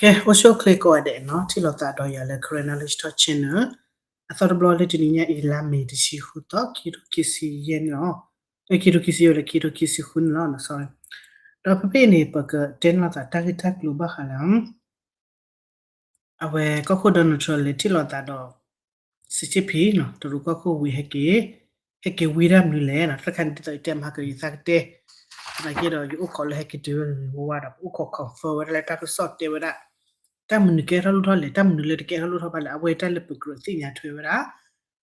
ကဲ အိၣ်ဆူၣ်အိၣ်ချ့ကိးဂၤဒဲးနီၤ ထံၣ်လိာ်သးဒီးယၤလၢ Karen Knowledge Talk Channel အသီတဘျီလၢတနံၤညါအံၤ လါမ့ၤတဆံဃုသီ ခံကထိခံဆံယဲၢ်န့ၣ်လီၤ. အဲ ခံကထိခံဆံယဲၢ်လၢခံကထိခံဆံဃုန့ၣ်လီၤ sorry. ဒီးဖဲဖဲအံၤန့ၣ် ပကတဲန့ၢ်လိာ်သးတၢ်ဂ့ၢ်တၢ်ကျိၤဘၣ်ဃးလၢ အဝဲကီၢ်ခိၣ် Donald Trump လဲၤထံၣ်လိာ်သးဒီး Xi Jinping နီၤ တရူးကီၢ်ခိၣ်ဝံၤဟဲက့ၤ ဟဲက့ၤဝံဒၣ်မနုၤလဲၣ်နီၤ တၢ်တခါန့ၣ် ဒ်သိးယတဲမဟါကယသးကတဲ သနာ်က့ဒီး ယအိၣ်ခိးလၢဟဲက့ၤတုၤဝဲန့ၣ် ဝဲဝါဒီး ပအိၣ်ခိး confirm ဝဲဒၣ်လၢတၢ်ကစီၣ်တဲဝဲဒၣ် တၢ်မနုၤကဲထီၣ်လိၣ်ထီၣ်လဲၣ် တၢ်မနုၤလၢတကဲထီၣ်လိၣ်ထီၣ်ဘၣ်လဲၣ် အဝဲတၢ်လၢပကြၢးသ့ၣ်ညါထွဲဝဲဒၣ်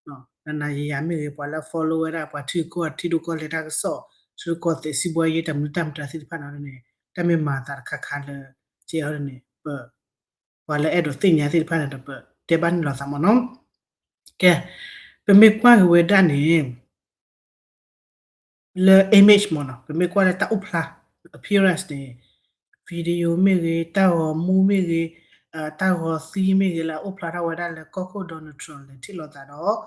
နၤနၤယၤယၤမ့ၢ်ဂ့ၤ ပှၤလၢအ follow ဝဲဒၣ် ပှၤထံကီၢ်ထံဒိၣ်ကီၢ်လဲၤတၢ်ကစီၣ် ထံဒိၣ်ကီၢ်သဲး စံးဘှီယဲတၢ်မနုၤတၢ်မတၤသ့ၣ်တဖၣ်န့ၣ်န့ၣ် တၢ်မ့ၢ်မၤသးတခါခါလၢ ကဲအီၤန့ၣ် ပ ပှၤလၢအဲၣ်ဒိးသ့ၣ်ညါသ့ၣ်တဖၣ်န့ၣ်ဒီး ပတဲဘၣ်န့ၢ်လိာ်သးမ့ၢ်နီၤ. ကဲ ပမ့ၢ်ကွၢ်က့ၤဝဲဒၣ်န့ၣ် လၢ image မ့ၢ်နီၤ ပမ့ၢ်ကွၢ်လၢတၢ်အိၣ်ဖျါ appearance န့ၣ် video မ့ၢ်ဂ့ၤ တၢ်ဂီၤမူမ့ၢ်ဂ့ၤ တၢ်ဂီၤသံမ့ၢ်ဂ့ၤလၢအအိၣ်ဖျါထီၣ်ဝဲဒၣ်လၢကီၢ်ခိၣ် Donald Trump လဲၤထံၣ်လိာ်သး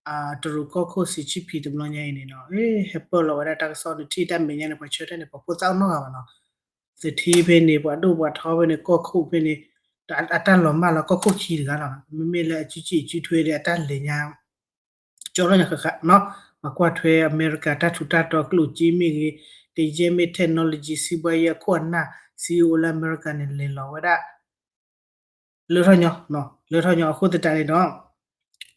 ဒီး တရူးကီၢ်ခိၣ် Xi Jinping တဘျီညါအံၤန့ၣ်နီၤ ဟဲပၢၢ်လီၤဝဲဒၣ်တၢ်ကစီၣ်န့ၣ် ထံၣ်တၢ်မဲာ်ညါန့ၣ် ပှၤဆၢထၢၣ်န့ၣ် ပှၤဖိသၣ်အိၣ်နီတဂၤဘၣ်နီၤ သထံဖဲန့ၣ် ပှၤဒိၣ်ပှၤထီဖဲန့ၣ် ကီၢ်ခိၣ်ဖဲန့ၣ် အတၢ်လီၤမၢ်လီၤကီၢ်ခိၣ်ခံတဂၤလီၤ. မ့မ့ၢ်လၢအစုစ့ၣ်စုထွဲဒီးအတၢ်လဲၤညါ ကၠီထီၣ်ညါဃၣ်ဃၣ်နီၤ ပှၤကွၢ်ထွဲအမဲရကၤ တၢ်ထူးတၢ်တီၤ ကျိၣ်စ့မ့ၢ်ဂ့ၤ ကယဲၢ်မ့ၢ် technology စံးဘှီယဲအခိၣ်အနၢ် CEO လၢအမဲရကၤန့ၣ် လဲၤလီၤဝဲဒၣ် လၢထီၣ်ညီ လၢထီၣ်ညီအဃိသတးန့ၣ်ဒီး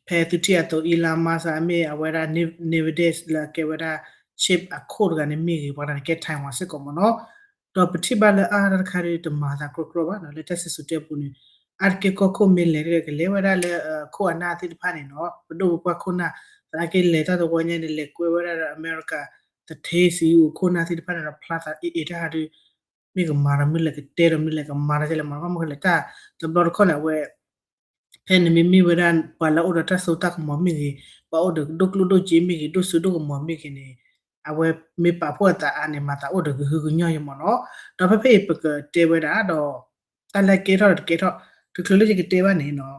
ဖဲသုထံၣ်အသိး Elon Musk မ့ၢ်အဝဲဒၣ် Nvidia လၢအကဲဝဲဒၣ် chip အခိၣ်တဂၤန့ၣ်မ့ၢ်ဂ့ၤ ပှၤတၢ်န့ၣ်ကဲ Taiwan စ့ၢ်ကီးမ့ၢ်နီၤ ဒီးပထံၣ်ဘၣ်လၢအါတခါဒီး တမၤသးကြီကြီဘၣ်နီၤ လၢတၢ်စံၣ်စိၤတဲပူၤန့ၣ် အါတက့ၢ်ကီၢ်ခိၣ်မ့ၢ်လဲၤကလဲၤဝဲဒၣ်လၢ ခိၣ်အနၢ်သ့ၣ်တဖၣ်န့ၣ်နီၤ ပဒိၣ်ပပှၢ်ခိၣ်နၢ် သနာ်က့လဲၤတၢ်တဝီညါန့ၣ် လဲၤကွဲဝဲဒၣ်ဒီးအမဲရကၤ သထ့ CEO ခိၣ်နၢ်သ့ၣ်တဖၣ်န့ၣ်ဒီး ဖျါသးအ့ၣ်အ့ၣ်တၢ်ဟးဒုး မ့ၢ်ကမၤဒီးမ့ၢ်လဲၤကတဲဒီးမ့ၢ်လဲၤကမၤဒီးလဲၤမၤ ဘၣ်မနုၤဃိလဲၣ်တၢ် တဘျီတခီၣ်န့ၣ် အဝဲ ဖဲန့ၣ်မ့မ့ၢ်ဝဲဒၣ် ပှၤလၢအအိၣ်ဒီးတၢ်စိတၢ်ကမီၤမ့ၢ်ဂ့ၤ ပှၤအိၣ်ဒီးဒိၣ်ကျိၣ်ဒိၣ်စ့မ့ၢ်ဂ့ၤ ဒိၣ်စိဒိၣ်ကမီၤမ့ၢ်ဂ့ၤန့ၣ် အဝဲမ့ၢ်ပာ်ဖှိၣ်အသးအါန့ၣ် မၤသးအိၣ်ဒီးကဟုကညီၢ်ယဲမ့ၢ်နီၤ ဒီးဖဲဖဲအံၤပကတဲဝဲဒၣ်ဒီး တၢ်လၢကဲထီၣ်ဒီးတကဲထီၣ် တချုးလၢယကတဲဘၣ်န့ၣ်နီၤ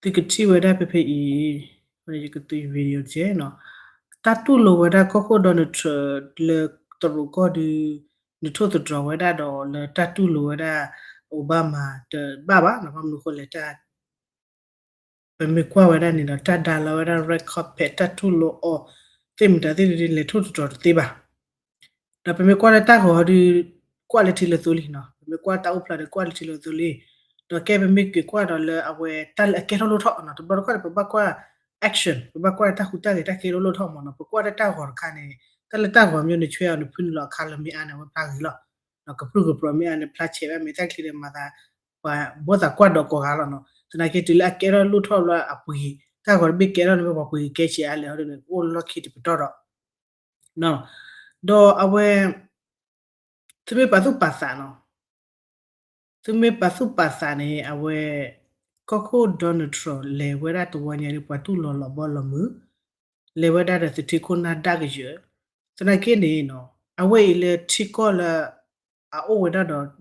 သုကထံၣ်ဝဲဒၣ်ဖဲဖဲအံၤ ယကသု video တကဲနီၤ တၢ်တူၢ်လိာ်ဝဲဒၣ်ကီၢ်ခိၣ် Donald Trump လၢတရူးကီၢ်ဒုး နထိၣ်သတြီၤဝဲဒၣ်ဒီးလၢတၢ်တူၢ်လိာ်ဝဲဒၣ် Obama တဘၣ်ဘၣ်နီၤ ဘၣ်မနုၤဃိလဲၣ်တၢ် ပမ့ၢ်ကွၢ်ဝဲဒၣ်န့ၣ်ဒီး တၢ်ဒါလီၤဝဲဒၣ် red carpet တၢ်တူၢ်လိာ်အီၤ သ့ၣ်မတၤသ့ၣ်ဒုးလဲၤထိၣ်သတြီၤတသ့ဘၣ် ဒီးပမ့ၢ်ကွၢ်လၢတၢ်ဂီၤဒုး ကွၢ်လၢထံလၢသိလံနီၤ ပမ့ၢ်ကွၢ်တၢ်အိၣ်ဖျါဒီးကွၢ်လၢထံလၢသိလံ ဒီးကဲပမ့ၢ်က့ၤကွၢ်ဒီးလၢအဝဲတၢ်လၢအကဲထီၣ်လိၣ်ထီၣ်နီၤ တဘျီတခီၣ်န့ၣ် ပဘၣ်ကွၢ် action ပဘၣ်ကွၢ်တၢ်ဟူးတၢ်ဂဲၤတၢ်ကဲထီၣ်လိၣ်ထီၣ်မ့ၢ်နီၤ ပကွၢ်တၢ်တၢ်ဂီၤတခါန့ၣ် တၢ်လၢတၢ်ဂီၤမ့ၢ်န့ၣ် ဆွဲအီၤန့ၣ် ဖုန့ၣ်လီၤအခါလၢမ့ၢ်အါန့ၣ် အဝဲဖျါဂ့ၤလီၤ ဒီးကပြုၢ်ကပြီၤမ့ၢ်အါန့ၣ် ဖျါဆဲးဘၣ်မ့ၢ်တၢ်ချံဒီးမၤသး ပှၤဘီၣ်သးကွၢ်ဒီးကိးဂၤလီၤနီၤ သနာ်က့တုၤလၢအကဲထီၣ်လိၣ်ထီၣ်လၢအပှ့ၤ တၢ်ဂီၤတဘ့ၣ်ကဲထီၣ်န့ၣ် မ့ၢ်ပှၤပှ့ၤကဲဆဲးအါလဲၣ်ဟီဒ်န့ၣ် ကအိၣ်လီၢ်ခံတပတီၢ်ဒီး ဒီးအဝဲ သုမ့ၢ်ပာ်သူၣ်ပာ်သးနီၤ သုမ့ၢ်ပာ်သူၣ်ပာ်သးန့ၣ် အဝဲ ကီၢ်ခိၣ် Donald Trump လဲၤဝဲဒၣ်တဝီညါဒီး ပှၤတူၢ်လိာ်လီၤဘီလီၤမုၢ် လဲၤဝဲဒၣ်ဒီးသထ့ခိၣ်နၢ်ဒၣ်ကယၢၤ သနာ်က့န့ၣ်နီၤ အဝဲအံၤလၢထံကီၢ်လၢ အအိၣ်ဝဲဒၣ်ဒီး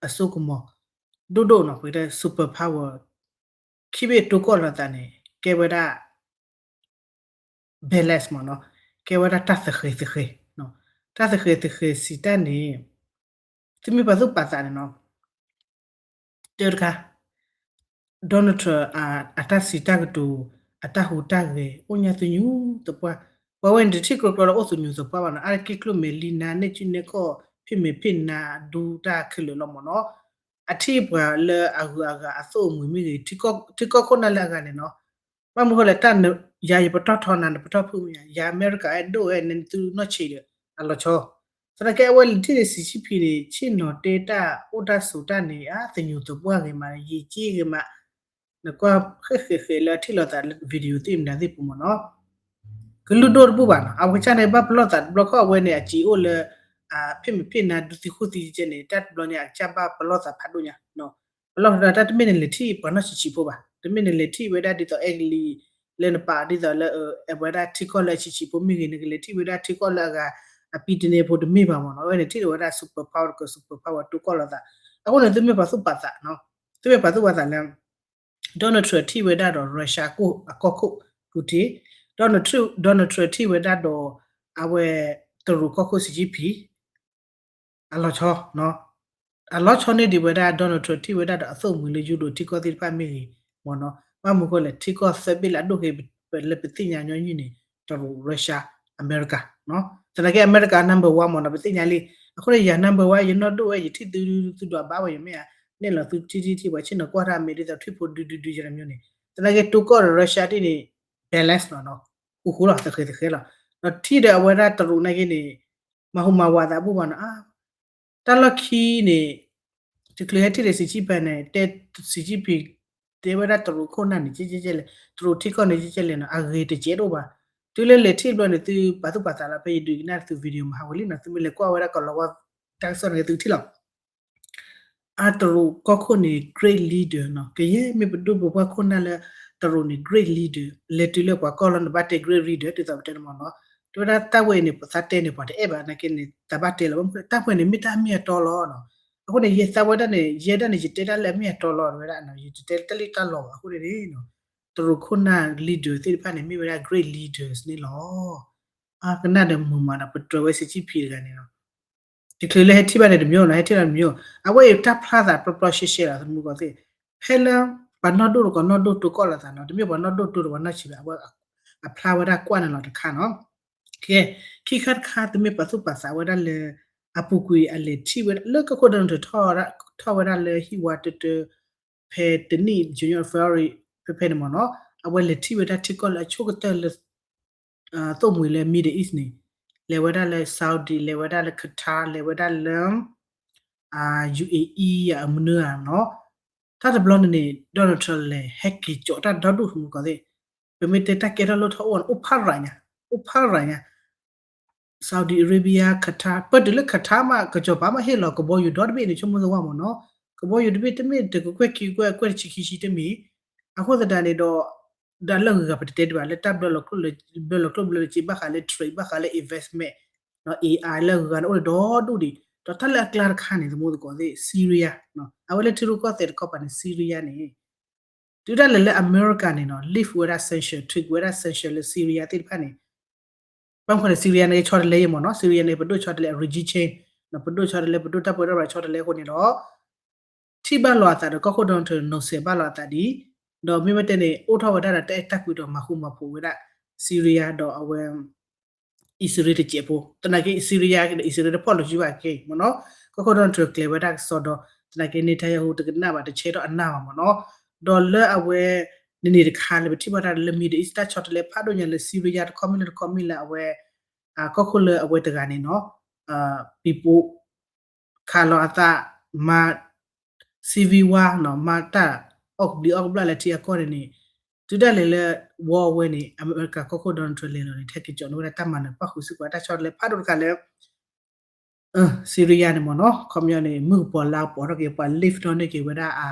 အစိကမီၤ ဒိၣ်ဒိၣ်နီၤ ပကတဲ super power ခံဘ့ၣ်တိကီၢ်လိာ်သးန့ၣ် ကဲဝဲဒၣ် balance မ့ၢ်နီၤ ကဲဝဲဒၣ်တၢ်သဃဲၤသဃဲၤ တၢ်သဃဲၤသဃဲၤစံးတၢ်န့ၣ် သုမ့ၢ်ပာ်သူၣ်ပာ်သးန့ၣ်နီၤ တၢတခါ Donald Trump အတၢ်စံးတၢ်ကတိၤ အတၢ်ဟူးတၢ်ဂဲၤ အိၣ်ညါသညူးသပှၢ် ပှၤဝဲန့ၣ်တထံၣ်ကျီကျီဒီးအိၣ်သညူးသပှၢ်ဘၣ်နီၤ အါတက့ၢ်ကျိၣ်မဲာ်လံနါ နဲၣ်စုနဲၣ်ခီၣ် ဖ့ၣ်မဲာ်ဖ့ၣ်နါ ဒူတၢ်ခဲလၢာ်လီၤမ့ၢ်နီၤ အထံၣ်ပှၤလၢအဂုၤအဂၤအသိၣ်အမှံၤမ့ၢ်ဂ့ၤ ထံကီၢ်ခိၣ်နၢ်လၢအဂၤန့ၣ်နီၤ ဘၣ်မနုၤဃိလဲၣ် တၢ်ယၤယပတီၢ်ထီနၤ နပတီၢ်ဖုၣ်မ့ၢ်ယၤ ယၤအမဲရကၤအဲၣ်ဒိၣ်အဲၣ်နဲနသုနီၢ်ဆံးဒီး အလီၤဆီ သနာ်က့အဝဲလံၤထံၣ်န့ၣ် Xi Jinping န့ၣ် ဆ့ၣ်နီၤတဲတၢ်အိၣ်တၢ်ဆိးတၢ်န့ၣ် အသညူးသပှၢ်ဂ့ၤမး ယံာ်က့ဂ့ၤမး နကွၢ်ဃဲးဃဲးဃဲးလၢအထံၣ်လိာ်သးလၢ video သ့ၣ်မနုၤသ့ၣ်ပူၤမ့ၢ်နီၤ ကလုၢ်ဒိၣ်တဘူၣ်ဘၣ်နီၤ. အဝဲကစၢ်န့ၣ်ဘၣ်ပလီၢ်သးတဘျီခီၣ် အဝဲန့ၣ် အစံးအိၣ်လၢ ဖ့ၣ်မ့ၢ်ဖ့ၣ်နါ ဒူသံဃိသံကဲန့ၣ် တၢ်တဘျီန့ၣ် အကစၢ်ဘၣ်ပလီၢ်သးဖးဒိၣ်ညါ. ပလီၢ်သးတၢ်တမ့ၢ်နလဲၤထံၣ်ပှၤနီၢ်ဆံးဆံးဖိဘၣ်, တမ့ၢ်နလဲၤထံၣ်ဝဲဒၣ်ဒ်သိးအဲကလံး လၢနပာ်ဒ်သိးလၢ အဝဲဒၣ်ထံကီၢ်လၢအဆံးဆံးဖိမ့ၢ်ဂ့ၤ, နကလဲၤထံၣ်ဝဲဒၣ်ထံကီၢ်လၢအဂၤ အပံတန့ၢ်ဖိတမ့ၢ်ဘၣ်မ့ၢ်နီၤ. အဝဲန့ၣ်ထံၣ်ဝဲဒၣ် super power တက super power တိကီၢ်လိာ်သး. အဃိန့ၣ် သုမ့ၢ်ပာ်သူၣ်ပာ်သးနီၤ, သုမ့ၢ်ပာ်သူၣ်ပာ်သးလၢ Donald Trump ထံၣ်ဝဲဒၣ်ဒီး Russia အကီၢ်ခိၣ် Putin, Donald Trump, Donald Trump ထံၣ်ဝဲဒၣ်ဒီး အဝဲ တရူးကီၢ်ခိၣ် Xi Jinping အလီၤဆီ, အလီၤဆီန့ၢ်ဒံးဝဲဒၣ် Donald Trump ထံၣ်ဝဲဒၣ်ဒီးအသိၣ်မှံၤလၢ Europe ထံကီၢ်သ့ၣ်တဖၣ်မ့ၢ်ဂ့ၤမ့ၢ်နီၤ. ဘၣ်မနုၤဃိလဲၣ် ထံကီၢ်သၢဘ့ၣ်လၢအဒိၣ်က့ၤ လၢပသ့ၣ်ညါညီနုၢ်န့ၣ် တရူး Russia, America သနာ်က့ America number one မ့ၢ်နီၤ ပသ့ၣ်ညါလံ. အဃိန့ၣ် ယၤ number one ယနီၢ်ဒိၣ်ဝဲ ယထံၣ်သု သုဒွးဘၣ်ဝဲယမ့ၢ်ဧါ, နဲၣ်လီၤသုထံထံထံၣ် ပှၤဆ့ၣ်နီၤကွၢ်တၢ်မ့ၢ်ဒ်သိးထွံၣ်ဖိဒုဒုဒုယၤတမျိုးန့ၣ် သနာ်က့ တိကီၢ်ဒီး Russia ဒ်န့ၣ် balance လီၤနီၤ, ဃူဃူလီၤ သဃဲၤသဃဲၤလီၤ. ဒီးထံၣ်ဒီးအဝဲဒၣ်တရူးနာ်က့န့ၣ် မၤဟူးမၤဝးသးဘူၣ်ဘၣ်နီၤ. တၢ်လီၢ်ခံန့ၣ် တချုးဟဲထံၣ်ဒီး Xi Jinping န့ၣ် တဲ Xi Jinping တဲဝဲဒၣ်တရူးခိၣ်နၢ်န့ၣ် ကဲကဲကဲလဲၣ်, တရူးထံကီၢ်န့ၣ် ကဲကဲလဲၣ်နီၤ, အဂ့ၤတကဲးတအိၣ်ဘၣ်. တုၤလၢလဲၤထံၣ်တဘျီန့ၣ် သုပာ်သူၣ်ပာ်သးလီၤ ဖဲယဒုးကနၣ်သု video မၤဟးဂီၤလံနီၤ, သုမ့ၢ်လဲၤကွၢ်ဝဲဒၣ်ကီၤလၤဝါ တၢ်ကစီၣ်န့ၣ် သုထံၣ်လီၤ. အတရူးကီၢ်ခိၣ်န့ၣ် great leader နီၤ, ကယဲၢ်မ့ၢ်ပဒိၣ်ပပှၢ်ခိၣ်နၢ်လၢ တရူးန့ၣ် great leader, လဲၤတုၤလၢပှၤကီၢ်လီၤန့ၣ် ဘၣ်တဲ great leader ဒ်သိးပတဲန့ၣ်မ့ၢ်နီၤ. တဲဝဲဒၣ်တၢ်ဝဲအံၤန့ၣ် ပသးတဲန့ၣ် ပှၤတအဲၣ်ဘၣ်နာ်က့န့ၣ် တၢ်ဘၣ်တဲလီၤ, တၢ်ဝဲန့ၣ် မ့ၢ်တၢ်မ့ၢ်အတီလီၤနီၤ. အဃိန့ၣ် ယဲသးဝဲဒၣ်န့ၣ် ယဲဒၣ်န့ၣ် ယတဲတၢ်လၢအမ့ၢ်အတီလီၤ တဲဝဲဒၣ်နီၤ, ယတတဲတၢ်လၢတၢ်လီၤဘၣ်. အဃိန့ၣ်န့ၣ် တရူးခိၣ်နၢ် leader သ့ၣ်တဖၣ်န့ၣ် မ့ၢ်ဝဲဒၣ် great leaders န့ၣ်လီၤ. အကနၣ်ဒီးမုာ်မးဒီး ပတြၢၤဝဲ Xi Jinping တဂၤန့ၣ်လီၤ. တချုးလၢဟဲထံၣ်ဘၣ်န့ၣ်တမံၤနီၤ, ဟဲထံၣ်ဘၣ်တမံၤ, အဝဲအံၤတၢ်ဖျါသးပျီပျီရှဲရှဲလီၤ သမူကီၢ်သ့ၣ်, ဖဲလၢ ပှၤနီၢ်ဒိၣ်တကီးနီၢ်ဒိၣ်တိကီၢ်လိာ်သးနီၤ, တမ့ၢ်ပှၤနီၢ်ဒိၣ်တိတပှၤနီၢ်ဆံးဘၣ်, အဝဲအဖျါဝဲဒၣ်ကွၢ်န့ၣ်လီၤတခါနီၤ. ကဲ, ခံခါတခါ သုမ့ၢ်ပာ်သူၣ်ပာ်သးဝဲဒၣ်လၢ အပူၤကွံာ်အလဲၤထံၣ်ဝဲဒၣ်လၢကီၢ်ခိၣ် Donald Trump ထီၣ်ဝဲဒၣ်လၢဟံၣ်ဝါတၢတၢ ဖဲတနံၣ် January February ဖဲဖဲန့ၣ်မ့ၢ်နီၤ, အဝဲလဲၤထံၣ်ဝဲဒၣ်ထံကီၢ်လၢအဆိကတၢၢ်လၢ သိၣ်မှံၤလၢ Middle East န့ၣ်, လဲၤဝဲဒၣ်လၢ Saudi, လဲၤဝဲဒၣ်လၢ Qatar, လဲၤဝဲဒၣ်လၢ UAE အမနုၤဧါနီၤ. တၢ်တဘျီန့ၣ်န့ၣ် Donald Trump လဲၤဟဲက့ၤကၠီးတၢ်ဒီဒူၣ်သမူကီၢ်သ့ၣ်, ပမ့ၢ်တဲတၢ်ကဲထီၣ်လိၣ်ထီၣ်အိၣ်န့ၣ် အိၣ်ဖးရၤညါ, အိၣ်ဖးရၤညါ Saudi Arabia, Qatar, ပတုၤလၢ Qatar မး ကစီၤပၤမးဟ့ၣ်လီၤကဘီယူၤဒီတဘ့ၣ်န့ၣ် ဆိကမိၣ်သဝီမ့ၢ်နီၤ, ကဘီယူၤတဘ့ၣ်တမ့ၢ်တကကွဲၢ်ခံကွဲၢ် ကွဲၢ်တဆံခံဆံတမ့ၢ်, အဃိသတးန့ၣ်ဒီး ဒီးလၢအဂုၤအဂၤပတတဲဒံးဘၣ် လၢတၢ်ဘျၢလီၤကျိၣ်ဘျၢလီၤစ့ ဘၣ်ဃးလၢ trade ဘၣ်ဃးလၢ investment, ဒီး AI လၢအဂုၤအဂၤန့ၣ်အိၣ်ဒီးဒီဒူၣ်ဒံး, ဒီးတၢ်လၢအကျါတခါန့ၣ် သမူသကိးသ့ၣ် Syria, အဝဲလၢထံရူၢ်ကီၢ်သဲးတခီပၤန့ၣ် Syria န့ၣ် တုၤဒၣ်လဲာ်လၢအမဲရကၤန့ၣ်နီၤ lift ဝဲဒၣ် sanction, ထုးကွံာ်ဝဲဒၣ် sanction လၢ Syria သ့ၣ်တဖၣ်န့ၣ်, ဘၣ်မနုၤဃိန့ၣ် Syria န့ၣ်ဆီတလဲယဲၢ်မ့ၢ်နီၤ, Syria န့ၣ် ပဒိၣ်ဆီတလဲ အ regime change, ပဒိၣ်ဆီတလဲ ပဒိၣ်တၢ်ပၢတၢ်ပြးဆီတလဲအဃိန့ၣ်ဒီး ထံၣ်ဘၣ်လိာ်အသးဒီးကီၢ်ခိၣ် Donald Trump နီၢ်စဲးဘၣ်လိာ်အသးဒ်, ဒီးမ့မ့ၢ်တဲန့ၣ် အိၣ်ထီၣ်ဝဲဒၣ်ဒီးတၢ်အဲၣ်တၢ်ကွံဒီးမၤဃူမၤဖိးဝဲဒၣ် Syria ဒီးအဝဲ အံၣ်စရ့လးတစဲးဖိ, သနာ်က့ Syria ဒီး အံၣ်စရ့လးတဖီၣ်လိာ်စုဘၣ်က့ၤ မ့ၢ်နီၤ, ကီၢ်ခိၣ် Donald Trump ကျဲၤဝဲဒၣ်ကစီဒီ, သနာ်က့ Netanyahu တကနၣ်ဘၣ် တဆဲထီၣ်အနၢ်ဘၣ်မ့ၢ်နီၤ, ဒီးလၢအဝဲ န့ၣ်န့ၣ်တခါလၢပထံၣ်ဘၣ်တၢ်လၢ Middle East တၢ်ဆီတလဲဖးဒိၣ်ညါလၢ Syria တခီမ့ၢ်လၢတခီမ့ၢ်လၢအဝဲ ကီၢ်ခိၣ်လၢအဝဲတဂၤန့ၣ်နီၤ, ပံၤပိ ခးလီၤအသး မၤ civil war နီၤ, မၤတၢ်အီၣ်ကဘျံးအီၣ်ကဘျၣ်လၢထံအကီၢ်န့ၣ်န့ၣ်, တုၤဒၣ်လဲာ်လၢ war ဝဲန့ၣ် အမဲရကၤကီၢ်ခိၣ် Donald Trump လဲၤလီၤန့ၣ် ထဲက့ၤကၠီးန့ၢ်ဝဲဒၣ်တၢ်မၤနၢၤပၣ်ဃုာ်စ့ၢ်ကီးတၢ်ဆီတလဲဖးဒိၣ်တခါလၢ Syria န့ၣ်မ့ၢ်နီၤ, ခီပညီန့ၣ် မုၢ်ကပီၤလါကပီၤထီၣ်က့ၤ ပှၤ lift ထီၣ်န့ၢ်က့ၤဝဲဒၣ်အ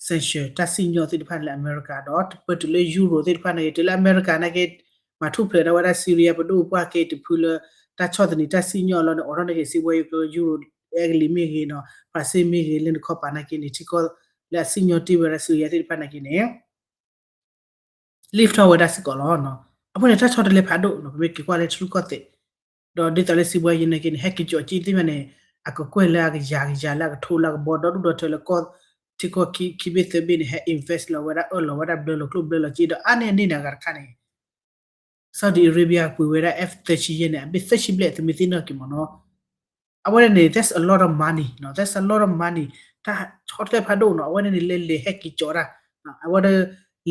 sanction တၢ်စံၣ်ညီၣ်သ့ၣ်တဖၣ်လၢအမဲရကၤဒီး ပတုၤလၢ Europe သ့ၣ်တဖၣ်န့ၣ်က့ၤ တုၤလၢအမဲရကၤန့ၣ်က့ၤ မၤထူၣ်ဖျဲးထီၣ်ဝဲဒၣ် Syria ပဒိၣ်ပပှၢ်က့ၤတဖုလၢ တၢ်ဆီၣ်သနံးတၢ်စံၣ်ညီၣ်လီၤန့ၣ် အိးထီၣ်န့ၢ်က့ၤစ့ဝဲ ယူၤကျိၤ Europe အဲကလံးမ့ၢ်ဂ့ၤနီၤ ဖရၣ်စ့ၣ်မ့ၢ်ဂ့ၤ လၢနခီပၤနာ်က့န့ၣ် ထံကီၢ်လၢအစံၣ်ညီၣ်တ့ၢ်ဝဲဒၣ် Syria သ့ၣ်တဖၣ်နာ်က့န့ၣ် lift ထီၣ်ဝဲဒၣ်စ့ၢ်ကီးလီၤ. အဃိန့ၣ် တၢ်ဆီတလဲဖးဒိၣ်နီၤ ပမ့ၢ်က့ၤကွၢ်လၢထံရူၢ်ကီၢ်သဲး, ဒီးဒ်သိးလၢစံးဘှါယံၤနာ်က့န့ၣ် ဟဲက့ၤကၠီၤက့ၤသ့ၣ်မးန့ၣ် အကကွဲၢ်လၢအကယၤကယၤလၢအကထိလၢအကဘီဒီဒူၣ်ဒီထၢလၢကီၢ် ထံကီၢ်ခံဘ့ၣ်သၢဘ့ၣ်န့ၣ် ဟဲ invest လီၤဝဲဒၣ်အၢၣ်လီၤဝဲဒၣ်ဘျၢလီၤကျိၣ်ဘျၢလီၤစ့ဒီး အါန့ၢ်အန့ၣ်န့ၣ်အဂၤတခါန့ၣ် Saudi Arabia ပှ့ၤဝဲဒၣ် F thirty ယဲၢ်န့ၣ် အဘ့ၣ်သၢဆံဘျဲၣ် သုမ့ၢ်သ့ၣ်နီၣ်က့ၤမ့ၢ်နီၤ အဝဲန့ၣ်န့ၣ် that's a lot of money နီၤ that's a lot of money တၢ်ဆီတလဲဖးဒိၣ်နီၤ အဝဲန့ၣ်န့ၣ် လဲၤလဲၤဟဲက့ၤကၠီၤတၢ် အဝဲဒၣ်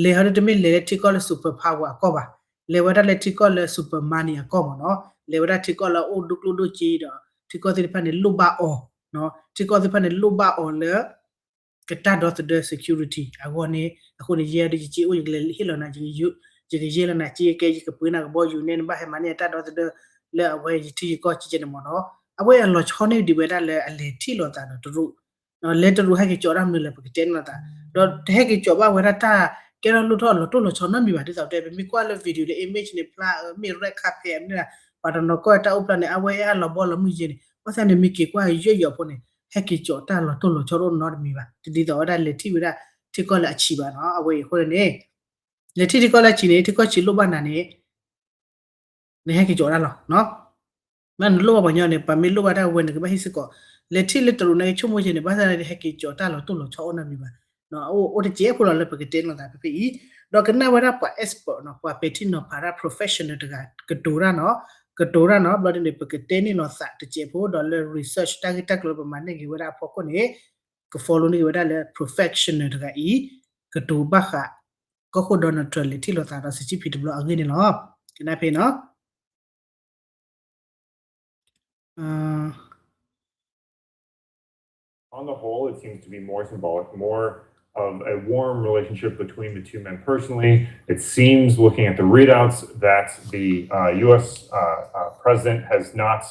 လဲၤဟီဒ်တမ့ၢ်လဲၤလၢထံကီၢ်လၢ super power အကီၢ်ဘၣ် လဲၤဝဲဒၣ်လၢထံကီၢ်လၢ super money အကီၢ်မ့ၢ်နီၤ လဲၤဝဲဒၣ်ထံကီၢ်လၢအအိၣ်ဒိၣ်ကျိၣ်ဒိၣ်စ့ဒီး ထံကီၢ်သ့ၣ်တဖၣ်န့ၣ် လိၣ်ဘၣ်အီၤ ထံကီၢ်သ့ၣ်တဖၣ်န့ၣ် လိၣ်ဘၣ်အီၤလၢ ကတၢ်ဒီသဒၢ security အဂီၢ်န့ၣ် အဃိန့ၣ် ယဲဒ်ယစ့အိၣ် ယကလဲၤဟ့ၣ်လီၤနၤ ယ ယကယဲၢ်လၢနၤကဲ ယကပှ့ၤနၤကဘီယူၤန့ၣ် နဘၣ်ဟဲမၤန့ၢ်တၢ်ဒီသဒၢ လၢအဝဲယထံယကီၢ်ကဲကဲန့ၣ်မ့ၢ်နီၤ. အဝဲအလီၤဆီန့ၢ်ဒံးဝဲဒၣ်လၢအလဲၤထံၣ်လိာ်သးဒီးတရူး လၢတရူးဟဲက့ၤကၠီၤတၢ်မနုၤလဲၣ် ပကတဲန့ၣ်လိာ်သး, ဒီးတဟဲက့ၤကၠီၤဘၣ်ဝဲဒၣ်တၢ်ကဲထီၣ်လိၣ်ထီၣ်လီၤတိၢ်လီၤဆီနီတမံၤဘၣ်. ဒ်သိးပတဲ ပမ့ၢ်ကွၢ်လၢ video လၢ image န့ၣ် ဖျါအမ့ၢ် red carpet မ့ၢ်ဒၣ် ပှၤတနီၤကီၢ်တၢ်အိၣ်ဖျါန့ၣ် အဝဲအဲၣ်အလီၤဘီလီၤမုၢ်ယဲန့ၣ် ဘၣ်ဆၣ်န့ၣ်မ့ၢ်က့ၤကွၢ်ယိာ်ယိာ်ဖိန့ၣ် ဟဲက့ၤကၠီၤတၢ်လီၤတိၢ်လီၤဆီတအိၣ်နီတမံၤဘၣ်. တဒ်သိးဝဲဒၣ်လဲၤထံၣ်ဝဲဒၣ်ထံကီၢ်လၢအဆံးဘၣ်နီၤ. အဝဲအံၤအဃိန့ၣ်န့ၣ် လဲၤထံၣ်ထံကီၢ်လၢအဆံးန့ၣ် ထံကီၢ်ဆံးလိၣ်ဘၣ်နၤန့ၣ် နဟဲက့ၤကၠီၤတၢ်လီၤ. မ့ၢ်နလိၣ်ဘၣ်ပှၤညီန့ၣ် ပှၤမ့ၢ်လိၣ်ဘၣ်တၢ်ဝဲန့ၣ် ကဘၣ်ဟံးစ့ၢ်ကီး လဲၤထံၣ်လၢတရူးန့ၣ် ကဆိကမိၣ်ယဲန့ၣ် ဘၣ်ဆၣ်န့ၣ် ဟဲက့ၤကၠီၤတၢ်လီၤတိၢ်လီၤဆီအိၣ်နီတမံၤဘၣ်. အိၣ်တစဲးဖိလီၤလၢပကတဲန့ၣ်လိာ်သးဖဲဖဲအံၤ, ဒီးကနၣ်ဝဲဒၣ်ပှၤ expert နီၤ ပှၤပဲာ်ထံနီၤဖးတၢ် professional တဂၤ ကတိၤတၢ်နီၤ, ကတိၤတၢ်နီၤ ဘျီဒ်န့ၣ် ပကတဲန့ၣ်လိာ်သးတစဲးဖိ ဒီးလၢ research တၢ်ဂ့ၢ်တၢ်ကျိၤလၢပမၤန့ၢ်က့ၤဝဲဒၣ်အဖီခိၣ်န့ၣ် က follow န့ၢ်က့ၤဝဲဒၣ်လၢ professional တဂၤအံၤ ကတိၤဘၣ်ဃး ကီၢ်ခိၣ် Donald Trump လဲၤထံၣ်လိာ်သးဒီး Xi Jinping တဘျီအဂ့ၢ်န့ၣ်လီၤ. ကနၣ်ဖဲနီၤ On the whole, it seems to be more symbolic, more of a warm relationship between the two men personally. It seems, looking at the readouts, that the uh, U S uh, uh, president has not,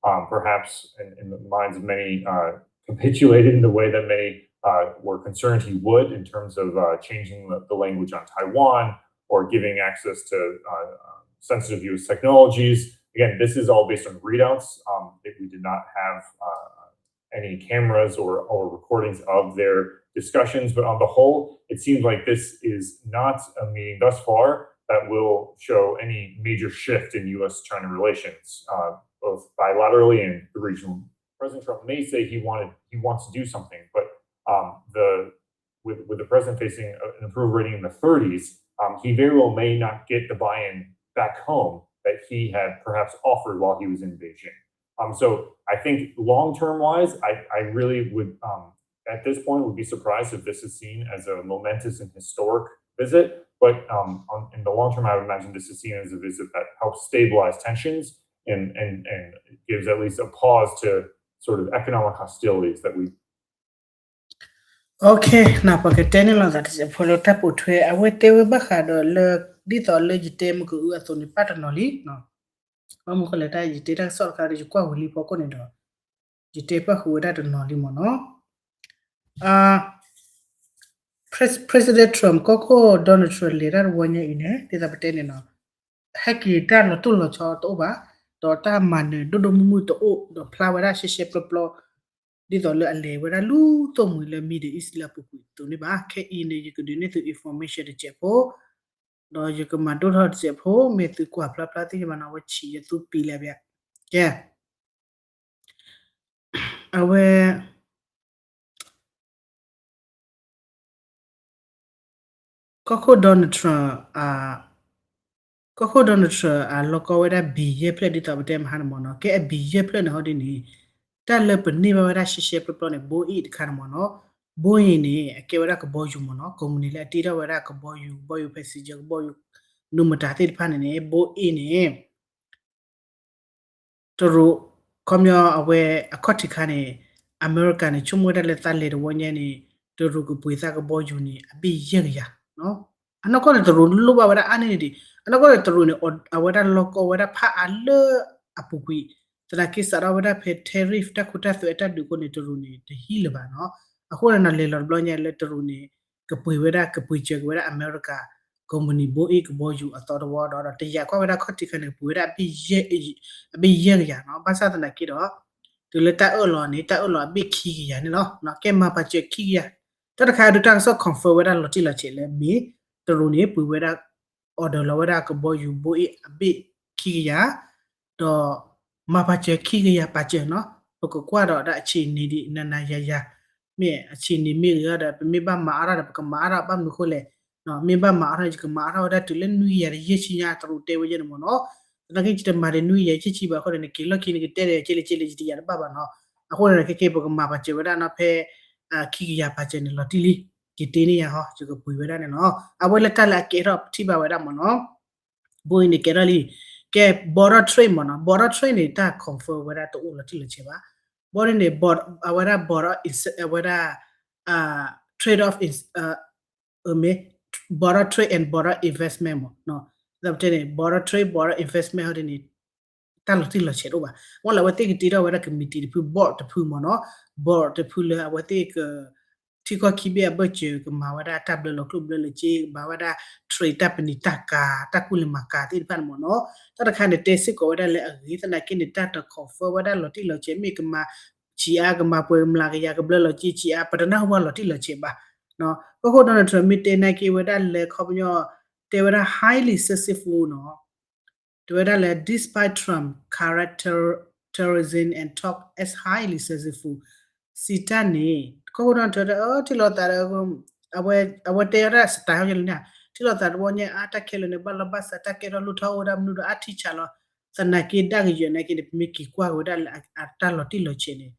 um, perhaps in, in the minds of many, uh, capitulated in the way that many uh, were concerned he would in terms of uh, changing the, the language on Taiwan or giving access to uh, sensitive U S technologies. Again, this is all based on readouts. Um, if we did not have uh, any cameras or, or recordings of their discussions, but on the whole, it seems like this is not a meeting thus far that will show any major shift in U S China relations, uh, both bilaterally and the regional. President Trump may say he wanted he wants to do something, but um, the with, with the president facing an approval rating in the thirties, um, he very well may not get the buy-in back home that he had perhaps offered while he was in Beijing. Um, so I think long-term wise, I, I really would, um, at this point, would be surprised if this is seen as a momentous and historic visit. But um, on, in the long term, I would imagine this is seen as a visit that helps stabilize tensions and, and, and gives at least a pause to sort of economic hostilities that we Okay, နပကတဲန့ၣ်လိာ်သးတစဲးဖိလၢတၢ်ပိာ်ထွဲ အဝဲတဲဝဲဘၣ်ဃးဒီးလၢ ဒ်သိးလၢယတဲမုၢ်ကအုအသိးန့ၣ် ပၣ်တနီၤလံ. ဘၣ်မနုၤဃိလဲၣ် တၢ်ယတဲတၢ်ကစီၣ်တခါဒီး ယကွၢ်ဝံၤလံဖီခိၣ်န့ၣ်ဒီး ယတဲပၣ်ဃုာ်ဝဲဒၣ်တနီၤလံမ့ၢ်နီၤ. President Trump ကီၢ်ခိၣ် Donald Trump လဲၤတၢ်တဝီညါအံၤန့ၣ် ဒ်သိးပတဲန့ၣ်နီၤ ဟဲက့ၤတၢ်လီၤတိၢ်လီၤဆီတအိၣ်ဘၣ်, ဒီးတၢ်မၤနၢၤဒိၣ်ဒိၣ်မုၢ်မုၢ်တအိၣ်, ဒီးဖျါဝဲဒၣ်ရှဲရှဲပျီပျီ ဒ်သိးလၢအလဲၤဝဲဒၣ်လူၤသိၣ်မှံၤလၢ Middle East လၢအပူၤကွံာ်အသိးန့ၣ်ဘၣ်. ခဲအံၤန့ၣ် ယကဒုးနဲၣ်သု information တစဲးဖိ, ဒီးယကမၤဒိၣ်ထီၣ်တစဲးဖိ မ့ၢ်သုကွၢ်ဖျါဖျါသ့ၣ်ညါဘၣ်နီၤ အဝဲဆံးယသူပံၤလၢအဘၣ်. ကဲ အဝဲ ကီၢ်ခိၣ် Donald Trump ကီၢ်ခိၣ် Donald Trump အလီၢ်ကီဝဲဒၣ် ဘံၣ်ယဲၢ်ဖျၢၣ် ဒ်သိးပတဲမဟါန့ၣ်မ့ၢ်နီၤ. ကဲအဘံၣ်ယဲၢ်ဖျၢၣ်န့ၣ်ဟီဒ်န့ၣ် တၢ်လၢပန့ၢ်ဘၣ်ဝဲဒၣ်ရှဲရှဲပျီပျီန့ၣ် Boeing တခါန့ၣ်မ့ၢ်နီၤ. Boeing န့ၣ် အကဲဝဲဒၣ်ကဘီယူၤမ့ၢ်နီၤ, ကုမ္ပဏီလၢအတ့ထီၣ်ဝဲဒၣ်ကဘီယူၤ, ကဘီယူၤ passenger, ကဘီယူၤ နူမတၤသ့ၣ်တဖၣ်န့ၣ်န့ၣ် Boeing န့ၣ် တရူး ခီပညီအဝဲအခီၣ်ထံးခါန့ၣ် အမဲရကၤန့ၣ် ဆိကမိၣ်ဝဲဒၣ်လၢသးလဲၤတဝီညါန့ၣ် တရူးကပှ့ၤသးကဘီယူၤန့ၣ် အဘ့ၣ်ယဲၢ်ကယၤ. အနီၢ်ကီၢ်န့ၣ် တရူးလိၣ်ဘၣ်ဝဲဒၣ်အါန့ၢ်န့ၣ်ဒံး, အနီၢ်ကီၢ်န့ၣ် တရူးန့ၣ် အဝဲဒၣ်လီၢ်ကီဝဲဒၣ်ဖးအါလၢအပူၤကွံာ်, သနာ်က့စးထီၣ်ဝဲဒၣ်ဖဲ tariff တၢ်ခိတၢ်သွဲအတၢ်ဒုးအဃိန့ၣ် တရူးန့ၣ် တဟံးလၢၤဘၣ်နီၤ. အဃိန့ၣ် လဲၤလီၤတဘျီညါလၢတရူးန့ၣ် ကပှ့ၤဝဲဒၣ် ကပှ့ၤစၢၤက့ၤဝဲဒၣ်အမဲရကၤ ကုမ္ပဏီ Boeing ကဘီယူၤအသီတဝီဒီး တယာ်ကွၢ်ဝဲဒၣ်ခီၣ်ထံးခါန့ၣ် ကပှ့ၤဝဲဒၣ် အဘ့ၣ်ယဲၢ်ကယၤနီၤ. ဘၣ်ဆၣ်သနာ်က့ဒီး တုၤလၢတၢ်အၢၣ်လီၤန့ၣ် တၢ်အၢၣ်လီၤအဘ့ၣ်ခံကယၤန့ၣ်လီၤ. ကဲမၤပာ်စၢၤခံကယၤ, တၢ်တခါဒုးတၢ်ကစီၣ် confirm ဝဲဒၣ်လီၤတံၢ်လီၤဆဲးလၢမ့ၢ် တရူးန့ၣ် ပှ့ၤဝဲဒၣ် order လီၤဝဲဒၣ်ကဘီယူၤ Boeing အဘ့ၣ်ခံကယၤ ဒီးမၤပာ်စၢၤခံကယၤပာ်စၢၤနီၤ. ပကကွၢ်ဒီးဒၣ်အဆံးန့ၣ်ဒံး နၤနၤယၤယၤ, မ့ၢ်အဆံးန့ၣ်မ့ၢ်ဂ့ၤဒီး ပမ့ၢ်ဘၣ်မၤအါထီၣ်ဒီး ပကမၤအါထီၣ် ဘၣ်မနုၤဃိလဲၣ်, မ့ၢ်ဘၣ်မၤအါထီၣ် ယကမၤအါထီၣ်ဝဲဒၣ်တုၤလၢနွံကယၤတယဲၢ်ဆံညါ တရူးတဲဝဲယဲၢ်န့ၣ်မ့ၢ်နီၤ. သနာ်က့ ယတမၤဒီးနွံကယၤယဲၢ်ဆံဘၣ်အဃိန့ၣ် နက့ၤလီၢ်ခံနကတဲဒီး ကဲလၢကဲလၢ ယတယာ်တဘၣ်ဘၣ်နီၤ. အဃိန့ၣ် ခဲကဲ ပကမၤပာ်စၢၤဝဲဒၣ်နီၤ ဖဲ ခံကယၤပာ်စၢၤန့ၣ် လီၤတံၢ်လံ, က့ၤတ့န့ၢ်ယၤဟီ ယကပှ့ၤဝဲဒၣ်န့ၣ်လီၤ. အဝဲလၢတၢ်လၢအကဲထီၣ်ထံၣ်ဘၣ်ဝဲဒၣ်မ့ၢ်နီၤ. Boeing န့ၣ်ကဲထီၣ်လံ. ကဲ border trade မ့ၢ်နီၤ, border trade န့ၣ် တၢ် confirm ဝဲဒၣ်တအိၣ်လီၤတံၢ်လီၤဆဲးဘၣ်. ဘီဒ်န့ၣ် အဝဲဒၣ် border အဝဲဒၣ် trade of မ့ၢ် border trade and border investment မ့ၢ်နီၤ. ဒ်သိးပတဲန့ၣ် border trade, border investment ဟီဒ်န့ၣ် တၢ်လီၤတံၢ်လီၤဆဲးတအိၣ်ဘၣ်. အဝဲလၢအဝဲသ့ၣ်ကတ့ထီၣ်ဝဲဒၣ် committee တဖု board တဖုမ့ၢ်နီၤ, board တဖုလၢအဝဲသ့ၣ်က ထံကီၢ်ခံဘ့ၣ်အဘၢၣ်စၢၤ ကမၤဝဲဒၣ်တၢ်ဘျၢလီၤကျိၣ်ဘျၢလီၤစ့, ကမၤဝဲဒၣ် trade တၢ်ပနံာ်တၢ်ကၤ, တၢ်ကူၣ်လဲၤမၤကၤသ့ၣ်တဖၣ်န့ၣ်မ့ၢ်နီၤ. တၢ်တခါန့ၣ် တဲစ့ၢ်ကီးဝဲဒၣ်လၢအဂ့ၤသနာ်က့န့ၣ် တၢ်တ confirm ဝဲဒၣ်လီၤတံၢ်လီၤဆဲး မ့ၢ်ကမၤဆံးအါ, ကမၤပှဲၤကမျးကယၤ ကဘျၢလီၤစ့ဆံးအါ, ပတနၢ်ဟူဘၣ်လီၤတံၢ်လီၤဆဲးဘၣ်. ကီၢ်ခိၣ် Donald Trump မ့ၢ်တဲနာ်က့ဝဲဒၣ်လၢခီပညီ တဲဝဲဒၣ် highly successful နီၤ. တဲဝဲဒၣ်လၢ despite Trump characterizing and talk as highly successful စံးတၢ်န့ၣ် ကီၢ်ခိၣ် Donald Trump တဲ ထံၣ်လိာ်သးဒီး အဝဲတဲဝဲဒၣ် style လၢန့ၣ် ထံၣ်လိာ်သးတဘျီညါအါ တၢ်ခဲလၢာ်န့ၣ် ဘၣ်လီၤဘၣ်စး တၢ်ကဲထီၣ်လိၣ်ထီၣ်အိၣ်ဝဲဒၣ်မနုၤဒီးအါထံဆးလီၤ. သနာ်က့ဒၣ်ကယၢၤနာ်က့န့ၣ် ပမ့ၢ်က့ၤကွၢ်က့ၤဝဲဒၣ်လၢအတၢ်လီၤတံၢ်လီၤဆဲးန့ၣ်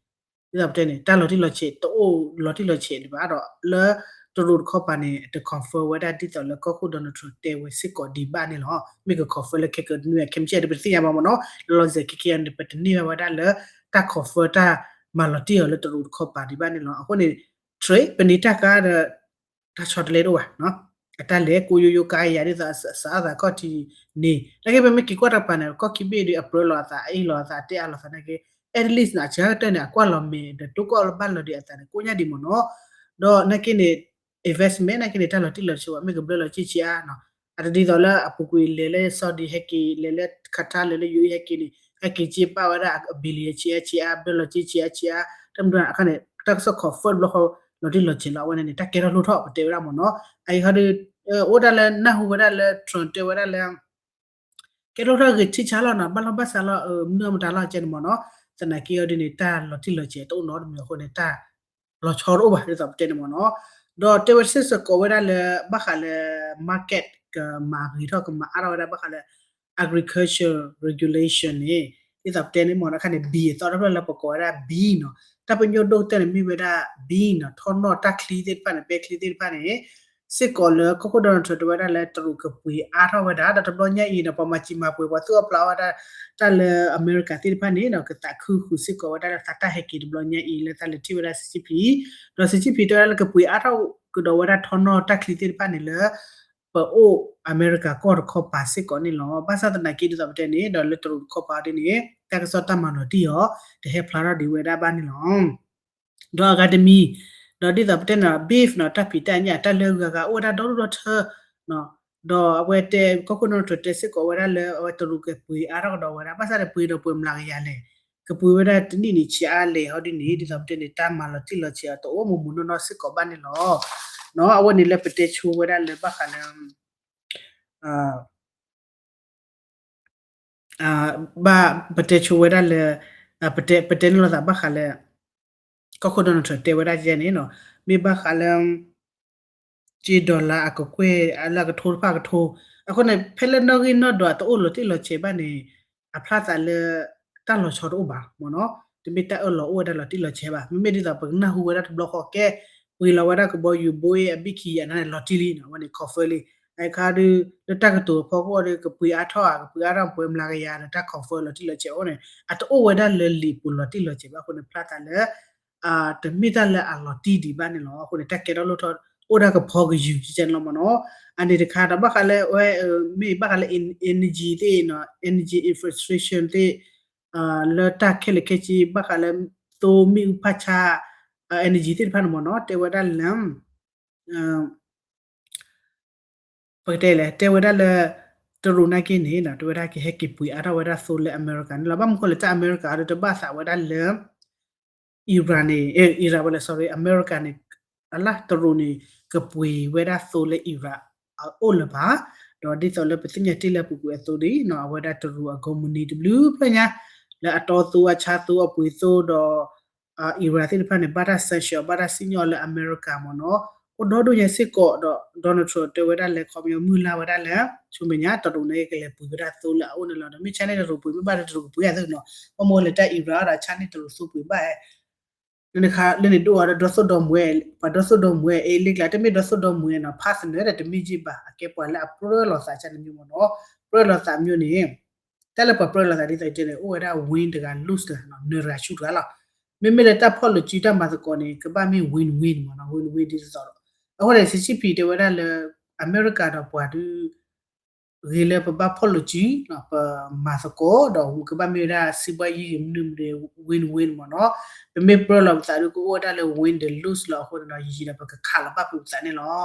ဒ်သိးပတဲန့ၣ် တၢ်လီၤတံၢ်လီၤဆဲး တအိၣ်လီၤတံၢ်လီၤဆဲးဒံးဘၣ်ဒီး လၢတရူးတခီပၤန့ၣ် တ confirm ဝဲဒၣ်ဒ်သိးလၢကီၢ်ခိၣ် Donald Trump တဲဝဲစ့ၢ်ကီးဒံးဘၣ်န့ၣ်လီၤ. မ့ၢ်က confirm လၢခဲကနွံ ခဲမုၢ်ဆ့ၣ် ပတသ့ၣ်ညါဘၣ်မ့ၢ်နီၤ. လီၤလီၤဆဲးဆဲးခဲကနွံန့ၣ် ပတန့ၢ်ဘၣ်ဝဲဒၣ်လၢ တၢ် confirm တၢ်မၤလီၤတံၢ်အီၤလၢတရူးတခီပၤဒံးဘၣ်န့ၣ်လီၤ. အဃိန့ၣ် trade ပနံာ်တၢ်ကါဒီး တၢ်ဆီတလဲတအိၣ်ဘၣ် အတၢ်လဲၤကိးယိယိကါယၤဒ်သိးအစးအသးခီၣ်ထံးန့ၣ် နာ်က့ပမ့ၢ်က့ၤကွၢ်တကပၤန့ၣ် ကီၢ်ခံဘ့ၣ်ဒုး အပြၢလီၤအသး အအ့ၣ်လီၤအသး တဲအါလီၤသးနာ်က့ at least န့ၣ် အစှၤကတၢၢ်န့ၣ် အကွၢ်လီၤမဲာ်ဒီးတိၢ်ကီၢ်လၢဘၣ်လီၤဒံးအသးန့ၣ် ကိးညါဒံးမ့ၢ်နီၤ. ဒီးနာ်က့န့ၣ် investment နာ်က့န့ၣ် တၢ်လီၤတံၢ်လီၤဆဲးဘၣ် မ့ၢ်ကဘျၢလီၤဆံးဆံးအါနီၤ အတဒ်သိးလၢအပူၤကွံာ်လဲၤလၢ Saudi ဟဲက့ၤ လဲၤလၢ Qatar လဲၤလၢ ယူအ့ ဟဲက့ၤန့ၣ် ဟဲက့ၤစ့ပာ်ဝဲဒၣ်အ billion ဆံးအါဆံးအါ ဘျၢလီၤဆံးဆံးအါဆံးအါ တမ့ၢ်အခါန့ၣ် တၢ်ကစီၣ် confirm တဘျီဃီ လီၤတံၢ်လီၤဆဲးလီၤ အဝဲန့ၣ်န့ၣ် တၢ်ကဲထီၣ်လိၣ်ထီၣ်ပတဲဝဲဒၣ်မ့ၢ်နီၤ. အအံၤဟီဒုး အိၣ်ဒၣ်လၢနၢ်ဟူဝဲဒၣ်လၢ Trump တဲဝဲဒၣ်လၢ ကဲထီၣ်ထီၣ်ဂ့ၤထံဆါလီၤနီၤ ဘၣ်လီၢ်ဘၣ်စးလီၤ မနုၤမတၤလီၤကဲန့ၣ်မ့ၢ်နီၤ. သနာ်က့အီၤဒ်န့ၣ် တၢ်လီၤတံၢ်လီၤဆဲးတအိၣ်နီတမံၤအဃိန့ၣ် တၢ်လီၤဆီတအိၣ်ဘၣ် ဒ်သိးပတဲန့ၣ်မ့ၢ်နီၤ. ဒီးတဲဝဲစ့ၢ်ကီးဝဲဒၣ်လၢ ဘၣ်ဃးလၢ market ကမၤအါထီၣ်ဝဲဒၣ် ဘၣ်ဃးလၢ agriculture regulation န့ၣ် ဒ်သိးပတဲန့ၣ်မ့ၢ်နီၤ အခါန့ၣ် ဘံအသီတဖျၢၣ်လၢပကိးဝဲဒၣ် ဘံနီၤ တၢ်ပညိၣ်ဒိၣ်ကတၢၢ်န့ၣ်မ့ၢ်ဝဲဒၣ် ဘံနီၤ ထီၣ်နီၣ်တၢ်ချံသ့ၣ်တဖၣ်န့ၣ် ပဲချံသ့ၣ်တဖၣ်န့ၣ် စ့ၢ်ကီးလၢကီၢ်ခိၣ် Donald Trump တဲဝဲဒၣ်လၢတရူးကပှ့ၤအါထီၣ်ဝဲဒၣ် ဒီးတဘျီညါအံၤန့ၣ် ပှၤမၤစံးမၤပှဲၤ ပှၤသူၣ်အီၣ်ဖျးအီၣ်ဝဲဒၣ် တၢ်လၢအမဲရကၤသ့ၣ်တဖၣ်န့ၣ်ဒီး ကသးခုဃုာ်စ့ၢ်ကီးဝဲဒၣ်လၢသးတၢ်ဟဲက့ၤတဘျီညါအံၤ လၢသးလဲၤထံၣ်ဝဲဒၣ် Xi Jinping ဒီး Xi Jinping တဲဝဲဒၣ်လၢကပှ့ၤအါထီၣ်ကဒီးဝဲဒၣ်ထီၣ်နီၣ်တၢ်ချံသ့ၣ်တဖၣ်န့ၣ်လၢ ပအိၣ်အမဲရကၤကီၢ်တခီပၤစ့ၢ်ကီးန့ၣ်လီၤ. ဘၣ်ဆၣ်သနာ်က့ဒ်သိးပတဲန့ၣ် ဒီးလၢတရူးတခီပၤဒ်န့ၣ် တၢ်ကစီၣ်တၢ်မၤနီၤတံၢ်အီၤ တဟဲဖျါထီၣ်ဒံးဝဲဒၣ်ဘၣ်န့ၣ်လီၤ. ဒီးအဂၤတမံၤ ဒီးဒ်သိးပတဲန့ၣ် beef နီၤ တၢ်ဖံးတၢ်ညၣ် တၢ်လၢဂၤဂၤအိၣ်ဝဲဒၣ်ဒီဒူၣ်ဒီထၢ ဒီးအဝဲတဲ ကီၢ်ခိၣ် Donald Trump တဲစ့ၢ်ကီးဝဲဒၣ်လၢ အဝဲတရူးကပှ့ၤအါထီၣ်ကဒီးဝဲဒၣ် ဘၣ်ဆၣ်ဒီးပှ့ၤဒီးပှဲၤမျးကယၤလဲၣ် ကပှ့ၤဝဲဒၣ်တနံၣ်န့ၣ်ဆံးအါလဲၣ်ဟီဒ်န့ၣ် ဒ်သိးပတဲန့ၣ် တၢ်မၤလီၤတံၢ်လီၤဆဲးအီၤတအိၣ်မူမူနီၢ်နီၢ်စ့ၢ်ကီးဘၣ်န့ၣ်လီၤ. အဝဲန့ၣ်လၢပတဲဆိဝဲဒၣ်လၢဘၣ်ဃးလၢ ဘၣ်ပတဲဆိဝဲဒၣ်လၢ ပတဲ ပတဲန့ၢ်လိာ်သးဘၣ်ဃးလၢ ကီၢ်ခိၣ် Donald Trump တဲဝဲဒၣ်ယဲန့ၣ်နီၤ မ့ၢ်ဘၣ်ဃးလၢ က့ dollar အကကွဲၢ်လၢအကထိတဖၣ်ကထိ အဃိန့ၣ် ဖဲလၢနီၣ်ဂံၢ်နီၣ်ဒွးတအိၣ်လီၤတံၢ်လီၤဆဲးဘၣ်န့ၣ် အဖျါသးလၢ တၢ်လီၤဆီတအိၣ်ဘၣ်မ့ၢ်နီၤ တမ့ၢ်တၢ်အၢၣ်လီၤအိၣ်ဝဲဒၣ်လီၤတံၢ်လီၤဆဲးဘၣ် မ့မ့ၢ်ဒ်သိးပကနၢ်ဟူဝဲဒၣ်တဘျီဃီကဲ ပှ့ၤလီၤဝဲဒၣ်ကဘီယူၤဘိအံၤအဘ့ၣ်ခံအနၤန့ၣ် လီၤတံၢ်လံနီၤ အဝဲန့ၣ် confirm လံ အခါဒုး လၢတၢ်ကတိၤဖီခိၣ်ဒီး ကပှ့ၤအါထီၣ်ဧါ ကပှ့ၤအါထီၣ်ပှဲၤမျးကယၤဒီး တၢ် confirm လီၤတံၢ်လီၤဆဲးအိၣ်န့ၣ် အတအိၣ်ဝဲဒၣ်လၢလံာ်ပူၤလီၤတံၢ်လီၤဆဲးဘၣ်အဃိန့ၣ် ဖျါသးလၢ တမ့ၢ်တၢ်လၢအလီၤတံၢ်ဒံးဘၣ်န့ၣ်လီၤ. အဃိန့ၣ် တၢ်ကဲထီၣ်လိၣ်ထီၣ် အိၣ်ဒၣ်ကဖီကယုၢ်ကဲန့ၣ်လီၤမ့ၢ်နီၤ. အန့ၣ်တခါဒီးဘၣ်ဃးလၢဝဲ မ့ၢ်ဘၣ်ဃးလၢ energy သ့ၣ်နီၤ energy infrastructure သ့ၣ် လၢတၢ်ခဲလၢာ်ခဲဆ့ ဘၣ်ဃးလၢ သိမ့ၣ်အူဖးဆါ energy သ့ၣ်တဖၣ်န့ၣ်မ့ၢ်နီၤ တဲဝဲဒၣ်လၢ ပကတဲလဲၣ် တဲဝဲဒၣ်လၢ တရူးနာ်က့န့ၣ် တဲဝဲဒၣ်ကဟဲက့ၤပှ့ၤအါထီၣ်ဝဲဒၣ်သိလၢအမဲရကၤန့ၣ်လီၤ. ဘၣ်မနုၤဃိလဲၣ် တၢ်အမဲရကၤဒီးတဘၣ်သးဝဲဒၣ်လၢ Iran န့ၣ် Iran ဝဲလဲၣ် sorry အမဲရကၤန့ၣ် အလၢတရူးန့ၣ် ကပှ့ၤဝဲဒၣ်သိလၢ Iran အအိၣ်လၢၤဘၣ်. ဒီးဒ်သိးလၢပသ့ၣ်ညါတ့ၢ်လၢအပူၤကွံာ်အသိးဒ်နီၤ အဝဲဒၣ်တရူးအကိးမုၢ်နံၤတဘျုးဖျၢၣ်ညါ လၢအတီသိအဆါသိအပှ့ၤသိဒီး Iran သ့ၣ်တဖၣ်န့ၣ် ဘၣ်တၢ် sanction ဘၣ်တၢ်စံၣ်ညီၣ်လၢအမဲရကၤမ့ၢ်နီၤ အိၣ်ဒီဒိၣ်ညါစ့ၢ်ကီးဒီး Donald Trump တဲဝဲဒၣ်လၢခီပညီမုၢ်လၢ်ဝဲဒၣ်လၢ ဆူမဲာ်ညါတရူးန့ၣ်ကလဲၤပှ့ၤဝဲဒၣ်သိလၢအအိၣ်န့ၣ်လီၤ. ဒီးမ့ၢ်ဆါန့ၢ်တရူးပှ့ၤ မ့ၢ်ဘၣ်ဒီးတရူးကပှ့ၤအသိးနီၤ ဘၣ်မနုၤလဲၣ်တၢ် Iran ဒီးဆါန့ၢ်တရူးသိပှ့ၤဘၣ် လၢန့ၣ်ဒိၣ်အီၤဒီးဒီသိၣ်ဒီမှဲၤ ပှၤဒီသိၣ်ဒီမှဲၤ အ့လ့ကျါ တမ့ၢ်ဒီသိၣ်ဒီမှဲၤနီၤ partner ဒီးတမ့ၢ်ယ့ၢ်ဘၣ် အကဲပှၤလၢအပြၢလိာ်သးန့ၣ်မ့ၢ်နီၤ ပြၢလိာ်သးမ့ၢ်န့ၣ် တၢ်လၢပှၤပြၢလိာ်သးဒ်သိးတဲန့ၣ် အိၣ်ဝဲဒၣ် win တဂၤ lose တဂၤ နၢၤတဂၤဆူၣ်တဂၤလီၤ. မ့မ့ၢ်လၢတၢ်ဖီၣ်လိာ်စုတၢ်မၤသကိးန့ၣ် ကဘၣ်မ့ၢ် win win မ့ၢ်နီၤ win win ဒ်သိးဒီး အဃိန့ၣ် Xi Jinping တဲဝဲဒၣ်လၢ အမဲရကၤဒီးပှၤဒုး ဂ့ၤလၢပဘၣ်ဖီၣ်လိာ်စု ပမၤသကိး ဒီးကဘၣ်မ့ၢ်ဝဲဒၣ် စံးဘှါယံၤဂ့ၤမနုၤမနုၤ win win မ့ၢ်နီၤ. ပမ့ၢ်ပြၢလီၤပသးဒီးကအိၣ်ဝဲဒၣ်လၢ win ဒီး lose လီၤအဃိန့ၣ်ဒီး ယံာ်ယံာ်ဒီးပကခးလီၤဘၣ်ပသးန့ၣ်လီၤ.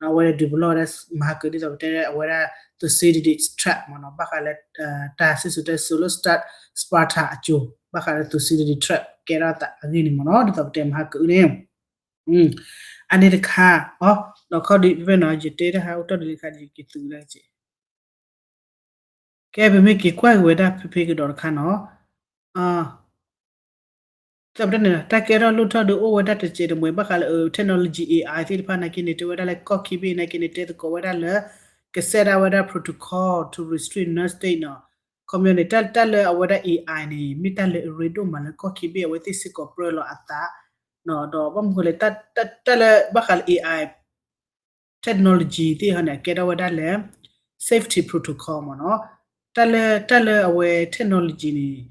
အဝဲဒၣ်ဒုးပလီၢ်ဝဲဒၣ်မၤဟးကၢဒ်သိးပတဲအဝဲဒၣ် Thucydides trap မ့ၢ်နီၤ, ဘၣ်ဃးလၢ တၢ်စံၣ်စိၤတဲစိၤလၢ Sparta အစိၤ ဘၣ်ဃးလၢ Thucydides trap ကဲထီၣ်သးအဂ့ၢ်န့ၣ်မ့ၢ်နီၤ, ဒ်သိးပတဲမၤဟးကၢန့ၣ် အန့ၣ်တခါ အ ဒီးခီဒ်ဖဲနီၤ ယတဲတၢ်ဟးအိၣ်တီၢ်ဒ်တခါ ယကသူလၢက့ၤ ကဲ ပမ့ၢ်က့ၤကွၢ်က့ၤဝဲဒၣ်ဖဲဖဲကဒီးတခါနီၤ, ဒ်သိးပတဲန့ၣ် တၢ်ကဲထီၣ်လိၣ်ထီၣ်ဒီးအိၣ်ဝဲဒၣ်တစဲးတမှဲၤ ဘၣ်ဃးလၢ technology AI သ့ၣ်တဖၣ်နာ်က့န့ၣ် တဲဝဲဒၣ်လၢကီၢ်ခံဘ့ၣ်နာ်က့န့ၣ် တဲသကိးဝဲဒၣ်လၢ ကစဲးဒၣ်ဝဲဒၣ် protocol to restrict non-state နီၤ, ခီပညီန့ၣ် တၢ်လၢအဝဲဒၣ် AI န့ၣ် မ့ၢ်တၢ်လၢအရ့ဒိၣ်မးလၢကီၢ်ခံဘ့ၣ်အဝဲသ့ၣ်စ့ၢ်ကီးပြၢလီၤအသး, ဒီးဘၣ်မနုၤဃိလဲၣ် တၢ်လၢဘၣ်ဃးလၢ AI technology သ့ၣ်ဟီန့ၣ် အကဲထီၣ်ဝဲဒၣ်လၢ safety protocol မ့ၢ်နီၤ, တၢ်လၢ တၢ်လၢအဝဲ technology န့ၣ်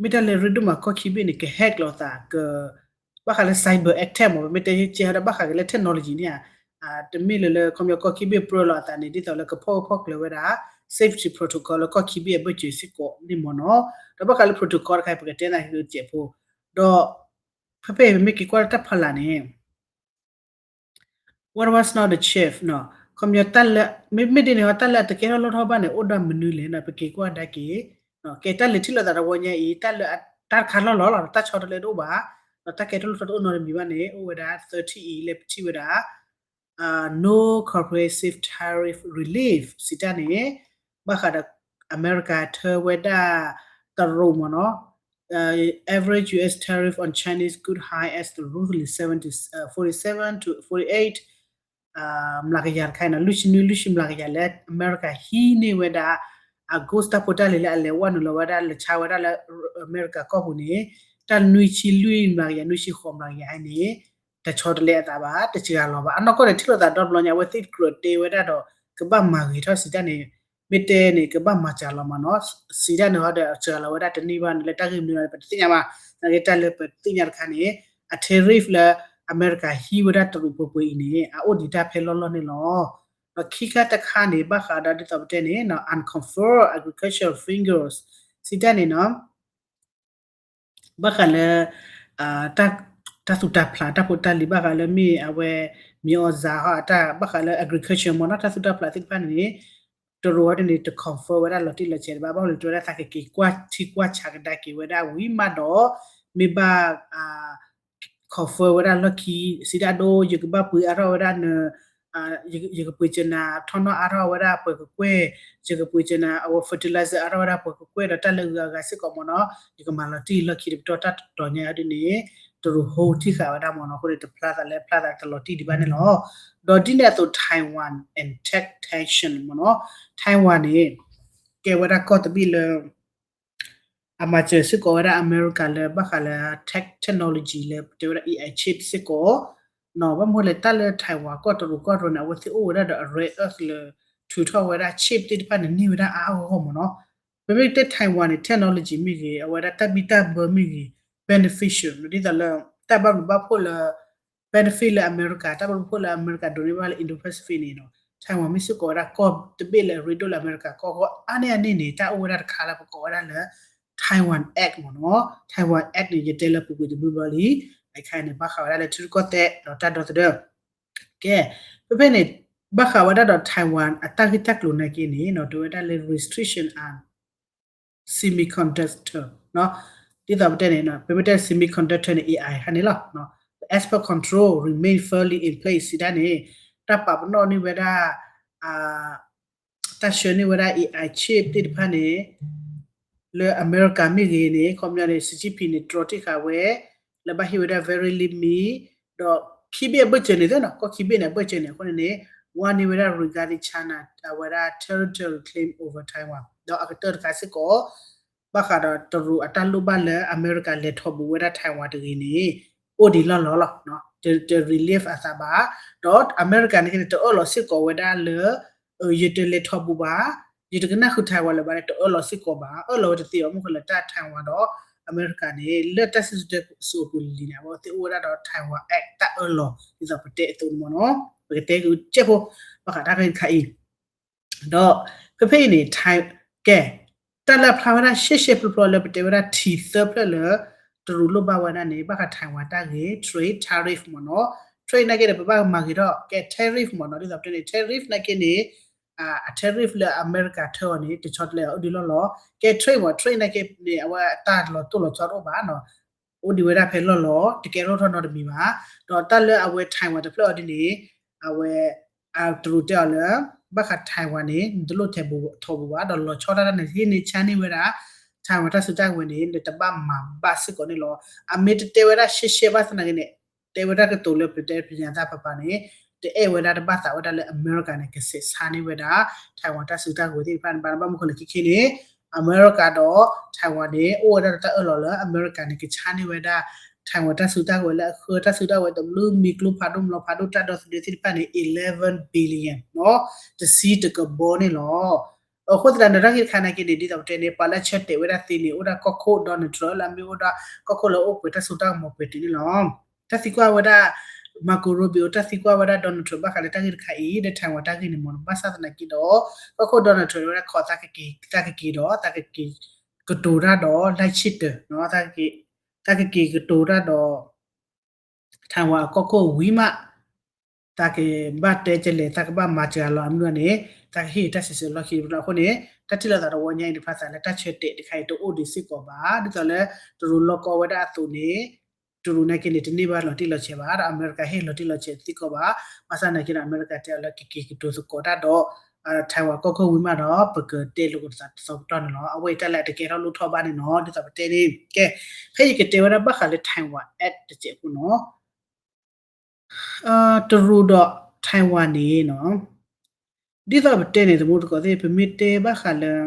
မ့ၢ်တၢ်လၢရ့ဒိၣ်မးကီၢ်ခံဘ့ၣ်န့ၣ် က hack လီၤသး က ဘၣ်ဃးလၢ cyber attack မ့ၢ် ပမ့ၢ်တဲကဲဟီဒၣ်ဘၣ်ဃးက့ၤလၢ technology န့ၣ်ဧါ, တမ့ၢ်လၢလၢ ခီပညီကီၢ်ခံဘ့ၣ်ပြၢလီၤအသးန့ၣ် ဒ်သိးလၢကဖီၣ်ဖီၣ်ကျၢၤဝဲဒၣ် safety protocol လၢကီၢ်ခံဘ့ၣ်အဘၢၣ်စၢၤစ့ၢ်ကီးန့ၣ်မ့ၢ်နီၤ, ဒီးဘၣ်ဃးလၢ protocol တခါ ပကတဲသးကစဲးဖိ, ဒီး ဖဲဖဲအံၤ ပမ့ၢ်က့ၤကွၢ်လၢတၢ်ဖီလာ်န့ၣ် What was not achieved နီၤ, ခီပညီတၢ်လၢ မ့မ့ၢ်ဒ်န့ၣ်ဟီ တၢ်လၢအတကဲထီၣ်လိၣ်ထီၣ်ဘၣ်န့ၣ် အိၣ်ဒီးမနုၤလဲၣ်နီၤ, ပက့ၤကွၢ်ကဒါက့ၤ, ကဲတၢ်လဲၤထံၣ်လိာ်သးတဝီညါအံၤ တၢ်လၢ တၢ်တခါလီၢ်လီၢ်လီၤ တၢ်ဆီတလဲတအိၣ်ဘၣ်, ဒီးတၢ်ကဲထီၣ်လိၣ်ထီၣ်တအိၣ်နီတမံၤဘၣ်န့ၣ် အိၣ်ဝဲဒၣ် သၢထံၣ်အံၤ လၢပထံၣ်ဝဲဒၣ် no comprehensive tariff relief စံးတၢ်န့ၣ် ဘၣ်ဃးဒီး အမဲရကၤထၢဝဲဒၣ် တရူးမ့ၢ်နီၤ, average U S tariff on Chinese good high as the ruthless seventy, forty-seven to forty-eight မျးကယၤတခါနီၤ, လွံၢ်ဆံနွံ လွံၢ်ဆံမျးကယၤလၢ အမဲရကၤဟံးန့ၢ်ဝဲဒၣ် အ goods တၢ်ဖိတၢ်လံၤလၢအလဲၤဝဲနုာ်လီၤဝဲဒၣ် လဲၤဆါဝဲဒၣ်လၢ အမဲရကၤကီၢ်ပူၤန့ၣ် တၢ်နွံဆံလွံၢ်မျးကယၤ နွံဆံဃိးမျးကယၤန့ၣ် တဆီတလဲအသးဘၣ်, တစှၤလီၤဘၣ်. အနီၢ်ကီၢ်န့ၣ် ထံၣ်လိာ်သးဒီတဘျီညါ အဝဲသ့ၣ်ကြၢးတဲဝဲဒၣ်ဒီး ကဘၣ်မၤဂ့ၤထီၣ်စံးတၢ်န့ၣ် မ့ၢ်တဲန့ၣ် ကဘၣ်မၤစှၤလီၤမ့ၢ်နီၤ, စံးတၢ်န့ၣ်ဟီဒီး စှၤလီၤဝဲဒၣ်တန့ၢ်ဘၣ်န့ၣ် လၢတၢ်ဂ့ၢ်မနုၤလဲၣ် ပတသ့ၣ်ညါဘၣ်. နာ်က့တၢ်လၢပသ့ၣ်ညါတခါန့ၣ် အ tariff လၢအမဲရကၤဟံးဝဲဒၣ်တရူးပှဲၤပှဲၤအံၤန့ၣ် အအိၣ်ဒံးတၢ်ဖဲလီၢ်လီၢ်န့ၣ်လီၤ. ဒီးခံခါတခါန့ၣ် ဘၣ်ဃးဒီးဒ်သိးပတဲန့ၣ် unconfirmed agricultural figures စံးတၢ်န့ၣ်နီၤ ဘၣ်ဃးလၢ တၢ်သူၣ်တၢ်ဖျး တၢ်ဖိတၢ်လံၤ ဘၣ်ဃးလၢမ့ၢ်အဝဲ မံၤအီၣ်စၢ်ဟီ အတၢ်ဘၣ်ဃးလၢ agriculture မ့ၢ်နီၤ တၢ်သူၣ်တၢ်ဖျးသ့ၣ်တဖၣ်န့ၣ် တရူးအံၤန့ၣ် တ confirm ဝဲဒၣ်လီၤတံၢ်လီၤဆဲးတဘၣ် ဘၣ်မနုၤလဲၣ် တဲဝဲဒၣ်သးကက့ၤကွၢ်ထံကွၢ်ဆးကဒါက့ၤဝဲဒၣ်ဝံၤမးဒီး မ့ၢ်ဘၣ် confirm ဝဲဒၣ်လီၢ်ခံ စံးတၢ်ဒိ ယကဘၣ်ပှ့ၤအါထီၣ်ဝဲဒၣ်န ယကပှ့ၤကနၤ ထီၣ်နီၣ်အါထီၣ်ဝဲဒၣ်ပှဲၤကကွဲၢ် ယကပှ့ၤကနၤ အဝဲ fertilizer အါထီၣ်ဝဲဒၣ်ပှဲၤကကွဲၢ် ဒီးတၢ်လၢဂုၤအဂၤစ့ၢ်ကီးမ့ၢ်နီၤ ယကမၤလီၤတံၢ်လီၢ်ခံတပတီၢ် တၢ်တတီၤညါဒ်န့ၣ် တရူး hold ထံၣ်ဃာ်ဝဲဒၣ်မ့ၢ်နီၤ အဃိန့ၣ် တဖျါသးလၢဖျါသးတလီၤတံၢ်ဒံးဘၣ်န့ၣ်လီၤ. ဒီးဒ်န့ၣ်အသိး Taiwan and tech tension မ့ၢ်နီၤ Taiwan န့ၣ် ကဲဝဲဒၣ်ကီၢ်တဘ့ၣ်လၢ အမၤစၢၤစ့ၢ်ကီးဝဲဒၣ်အမဲရကၤလၢဘၣ်ဃးလၢ tech technology လၢပတဲဝဲဒၣ် A I chip စ့ၢ်ကီး ဘၣ်မနုၤလဲၣ် တၢ်လၢ Taiwan ကီၢ်တရူးကီၢ်တရူးန့ၣ် အဝဲသ့ၣ်အိၣ်ဝဲဒၣ်ဒီးအ rare earth လၢ ထုးထီၣ်ဝဲဒၣ် chip သ့ၣ်တဖၣ်န့ၣ် န့ၢ်ဝဲဒၣ်အါအါဂီၢ်ဂီၢ်မ့ၢ်နီၤ. ပမ့ၢ်တဲ Taiwan န့ၣ် technology မ့ၢ်ဂ့ၤ အဝဲဒၣ်တၢ်ဘံၣ်တၢ်ဘၢမ့ၢ်ဂ့ၤ beneficial ဒ်သိးလၢ တၢ်ဘၣ်ဘျုးဘၣ်ဖှိၣ်လၢ benefit လၢအမဲရကၤ တၢ်ဘၣ်ဘျုးဘၣ်ဖှိၣ်လၢအမဲရကၤဒိးန့ၢ်ဘၣ်လၢ Indo-Pacific န့ၣ်နီၤ Taiwan မ့ၢ်စ့ၢ်ကီးဝဲဒၣ်ကီၢ်တဘ့ၣ်လၢအရ့ဒိၣ်လၢအမဲရကၤကီၢ်ဂီၢ်အါန့ၢ်အန့ၣ်န့ၣ် တၢ်အိၣ်ဝဲဒၣ်တခါလၢပကိးဝဲဒၣ်လၢ Taiwan Act မ့ၢ်နီၤ. Taiwan Act န့ၣ် ယတဲလၢပူၤကွံာ်တဘျုးဘျီလံ အခါန့ၣ် ဘၣ်ဃးဝဲဒၣ်လၢထံရူၢ်ကီၢ်သဲးဒီးတၢ်ဒီသဒၢ ကဲ ဖဲဖဲန့ၣ် ဘၣ်ဃးဝဲဒၣ်ဒီး Taiwan အတၢ်ဂ့ၢ်တၢ်ကျိၤနာ်က့န့ၣ်နီၤ တဲဝဲဒၣ်လၢ restriction on semiconductor နီၤ ဒ်သိးပတဲန့ၣ် ပမ့ၢ်တဲ semiconductor န့ၣ် A I ဟါန့ၣ်လီၤ. Export control remain firmly in place စံးတၢ်န့ၣ် တၢ်ပာ်ပနီၣ်န့ၢ်ဝဲဒၣ် တၢ်ဆှၢန့ၢ်ဝဲဒၣ် A I chip သ့ၣ်တဖၣ်န့ၣ် လၢအမဲရကၤမ့ၢ်ဂ့ၤန့ၣ် ခီပညီန့ၣ် Xi Jinping န့ၣ် တြီထံၣ်ဃာ်ဝဲ လၢဘၣ်ဟ့ၣ်ဝဲဒၣ် very limit ဒီးခံဘ့ၣ်အဘၢၣ်စၢၤန့ၣ်သ့နီၤ ကီၢ်ခံဘ့ၣ်န့ၣ် အဘၢၣ်စၢၤန့ၣ် အဃိန့ၣ်န့ၣ် ဝါန့ၢ်ဝဲဒၣ် regarding China အဝဲဒၣ် territory claim over Taiwan ဒီးအကတၢၢ်တခါစ့ၢ်ကီး ဘၣ်ဃးဒီးတရူးအတၢ်လိၣ်ဘၣ်လၢအမဲရကၤလဲၤထီၣ်ဘူးဝဲဒၣ် Taiwan တဂ့ၤန့ၣ် အိၣ်ဒံးလီၢ်လီၢ်လီၤ. တ relieve အသးဘၣ် ဒီးအမဲရကၤန့ၣ်က့န့ၣ် တအၢၣ်လီၤစ့ၢ်ကီးဝဲဒၣ်လၢ ယတလဲၤထီၣ်ဘူးဘၣ် ယတကနၣ်ဃုာ် Taiwan လၢၤဘၣ်န့ၣ် တအၢၣ်လီၤစ့ၢ်ကီးဘၣ် အၢၣ်လီၤဝဲတသ့ဘၣ် မ့ၢ်ဃိလၢတၢ် Taiwan ဒီးအမဲရကၤန့ၣ် လၢတၢ်စံၣ်စိၤတဲစိၤအပူၤလံၤန့ၣ် အဝဲသ့ၣ်အိၣ်ဝဲဒၣ်ဒီး Taiwan Act တၢ်အၢၣ်လီၤ ဒ်သိးပတဲအသိးန့ၣ်မ့ၢ်နီၤ ပကတဲကစဲးဖိ ဘၣ်ဃးတၢ်ဂ့ၢ်တခါအံၤ ဒီးဖဲဖဲအံၤန့ၣ် ကဲ တၢ်လၢအဖျါဝဲဒၣ်ရှဲရှဲဖျိဖျိလၢပတဲဝဲဒၣ်ထံသၢဖျၢၣ်လၢ တရူးလိၣ်ဘၣ်ဝဲဒၣ်န့ၣ် ဘၣ်ဃး Taiwan တၢ်ဂ့ၢ် trade tariff မ့ၢ်နီၤ. Trade နာ်က့န့ၣ် ပဘၣ်မၤဂ့ၤထီၣ်ကဲ tariff မ့ၢ်နီၤ. ဒ်သိးပတဲန့ၣ် tariff နာ်က့န့ၣ် အ tariff လၢအမဲရကၤထၢအီၤန့ၣ် တဆီတလဲအီၤအိၣ်ဒံးလီၢ်လီၤ. ကဲ trade မ့ၢ် trade နာ်က့န့ၣ် အဝဲတၢ်လီၤတိၢ်လီၤဆီတအိၣ်ဘၣ်နီၤ. အိၣ်ဒံးဝဲဒၣ်ဖဲလီၢ်လီၤ တကဲထီၣ်ထီၣ်နီတမံၤဘၣ်. ဒီးတၢ်လၢအဝဲ Taiwan တဖျၢၣ်အီၤဒ်န့ၣ် အဝဲ တရူးတဲအီၤလၢ ဘၣ်ဃး Taiwan န့ၣ် နတလိၣ်ထဲးထီၣ်ပူၤဘၣ် ဒီးလီၤဆီဒၣ်တၢ်န့ၣ် ဟ့ၣ်န့ၢ်ဆါန့ၢ်ဝဲဒၣ် Taiwan တၢ်စုတၢ်ကဝဲၤန့ၣ် နတဘၣ်မၤဘၣ်စ့ၢ်ကီးန့ၣ်လီၤ. အမ့ၢ်တတဲဝဲဒၣ်ရှဲရှဲဘၣ်သနာ်က့န့ၣ် တဲဝဲဒၣ်ကတိၤလၢပတဲပညါသၣ်ဖးဖးန့ၣ် တအဲၣ်ဝဲဒၣ်တဘၣ်သးဝဲဒၣ်လၢအမဲရကၤန့ၣ် ကဆဲးဆါန့ၢ်ဝဲဒၣ် Taiwan တၢ်စုတၢ်ကဝဲၤသ့ၣ်တဖၣ်န့ၣ် ဘၣ်ဘၣ်မုၢ်ဃိလၢခံခံန့ၣ် အမဲရကၤဒီး Taiwan န့ၣ် အိၣ်ဝဲဒၣ်တၢ်အၢၣ်လီၤလၢအမဲရကၤန့ၣ် ကဆါန့ၢ်ဝဲဒၣ် Taiwan တၢ်စုတၢ်ကဝဲၤလၢအဃၢတၢ်စုတၢ်ကဝဲၤတဘျုးမံၤကျိဖးဒိၣ်မလီၤဖးဒိၣ်တၢ်ဒီသဒၢသ့ၣ်တဖၣ်န့ၣ် eleven billion နီၤ တဆံတကဘီန့ၣ်လီၤ. အဃိသတးဒီးတၢ်ဂ့ၢ်တခါနာ်က့န့ၣ် ဒ်သိးပတဲန့ၣ် ပှၤလၢဆၢတဲာ်ဝဲဒၣ်သ့န့ၣ် အိၣ်ဒၣ်ကီၢ်ခိၣ် Donald Trump လၢအမ့ၢ်အိၣ်ဒၣ်ကီၢ်ခိၣ်လၢအိၣ်ပှဲၤတၢ်စိတၢ်ကမီၤပှဲၤတုၤန့ၣ်လီၤ. တၢ်သံကွၢ်ဝဲဒၣ် Marco Rubio တၢ်သံကွၢ်ဝဲဒၣ် Donald Trump ဘၣ်ဃးလၢတၢ်ဂ့ၢ်တခါအံၤ လၢ Taiwan တၢ်ဂ့ၢ်န့ၣ်မ့ၢ်နီၤ ဘၣ်ဆၣ်သနာ်က့ဒီး ကီၢ်ခိၣ် Donald Trump ဝဲဒၣ်ခိးသးကက့ၤ သးကက့ၤဒီး သးကက့ၤကတိၤတၢ်ဒီး လိုက်ချစ်တယ် နီၤ သးကက့ၤကတိၤတၢ်ဒီး Taiwan အကီၢ်ခိၣ်ဝံၤမး သးကဘၣ်တဲကလဲၣ် သးကဘၣ်မၤစၢၤအလီၢ်အမနုၤန့ၣ် သးကဟ့ၣ်တၢ်စံးဆၢလီၢ်ခံတဖျၢၣ်အဃိန့ၣ် တၢ်ထံၣ်လိာ်သးတဝီညါအံၤတဖၣ်သးလၢတၢ်ဆၢတဲာ်တခါအံၤတအိၣ်ဒံးစ့ၢ်ကီးဘၣ် ဒ်သိးလၢ တရူးလီၢ်ကီဝဲဒၣ်အသိးန့ၣ် တရူးနာ်က့န့ၣ် တန့ၢ်ဘၣ်လီၤတံၢ်လီၤဆဲးဘၣ် ဒီးအမဲရကၤဟ့ၣ်လီၤတံၢ်လီၤဆဲးစ့ၢ်ကီးဘၣ် ဘၣ်ဆၣ်သနာ်က့ဒီး အမဲရကၤတဲအီၤလၢကက့ၤကတိၤသကိးတၢ်ဒီး Taiwan ကီၢ်ခိၣ်ဝံၤမးဒီး ပကတဲလိာ်ကသးတသီကတီၢ်န့ၣ်လီၤ. အဝဲအံၤတၢ်လၢအတကဲထီၣ်လိၣ်ထီၣ်ဘၣ်န့ၣ်နီၤ ဒ်သိးပတဲန့ၣ် ကဲ ဖဲယကတဲဝဲဒၣ်ဘၣ်ဃးလၢ Taiwan Act တစဲးဖိနီၤ တရူးဒီး Taiwan န့ၣ်နီၤ ဒ်သိးပတဲန့ၣ် သမူသကိးသ့ၣ် ပမ့ၢ်တဲဘၣ်ဃးလၢ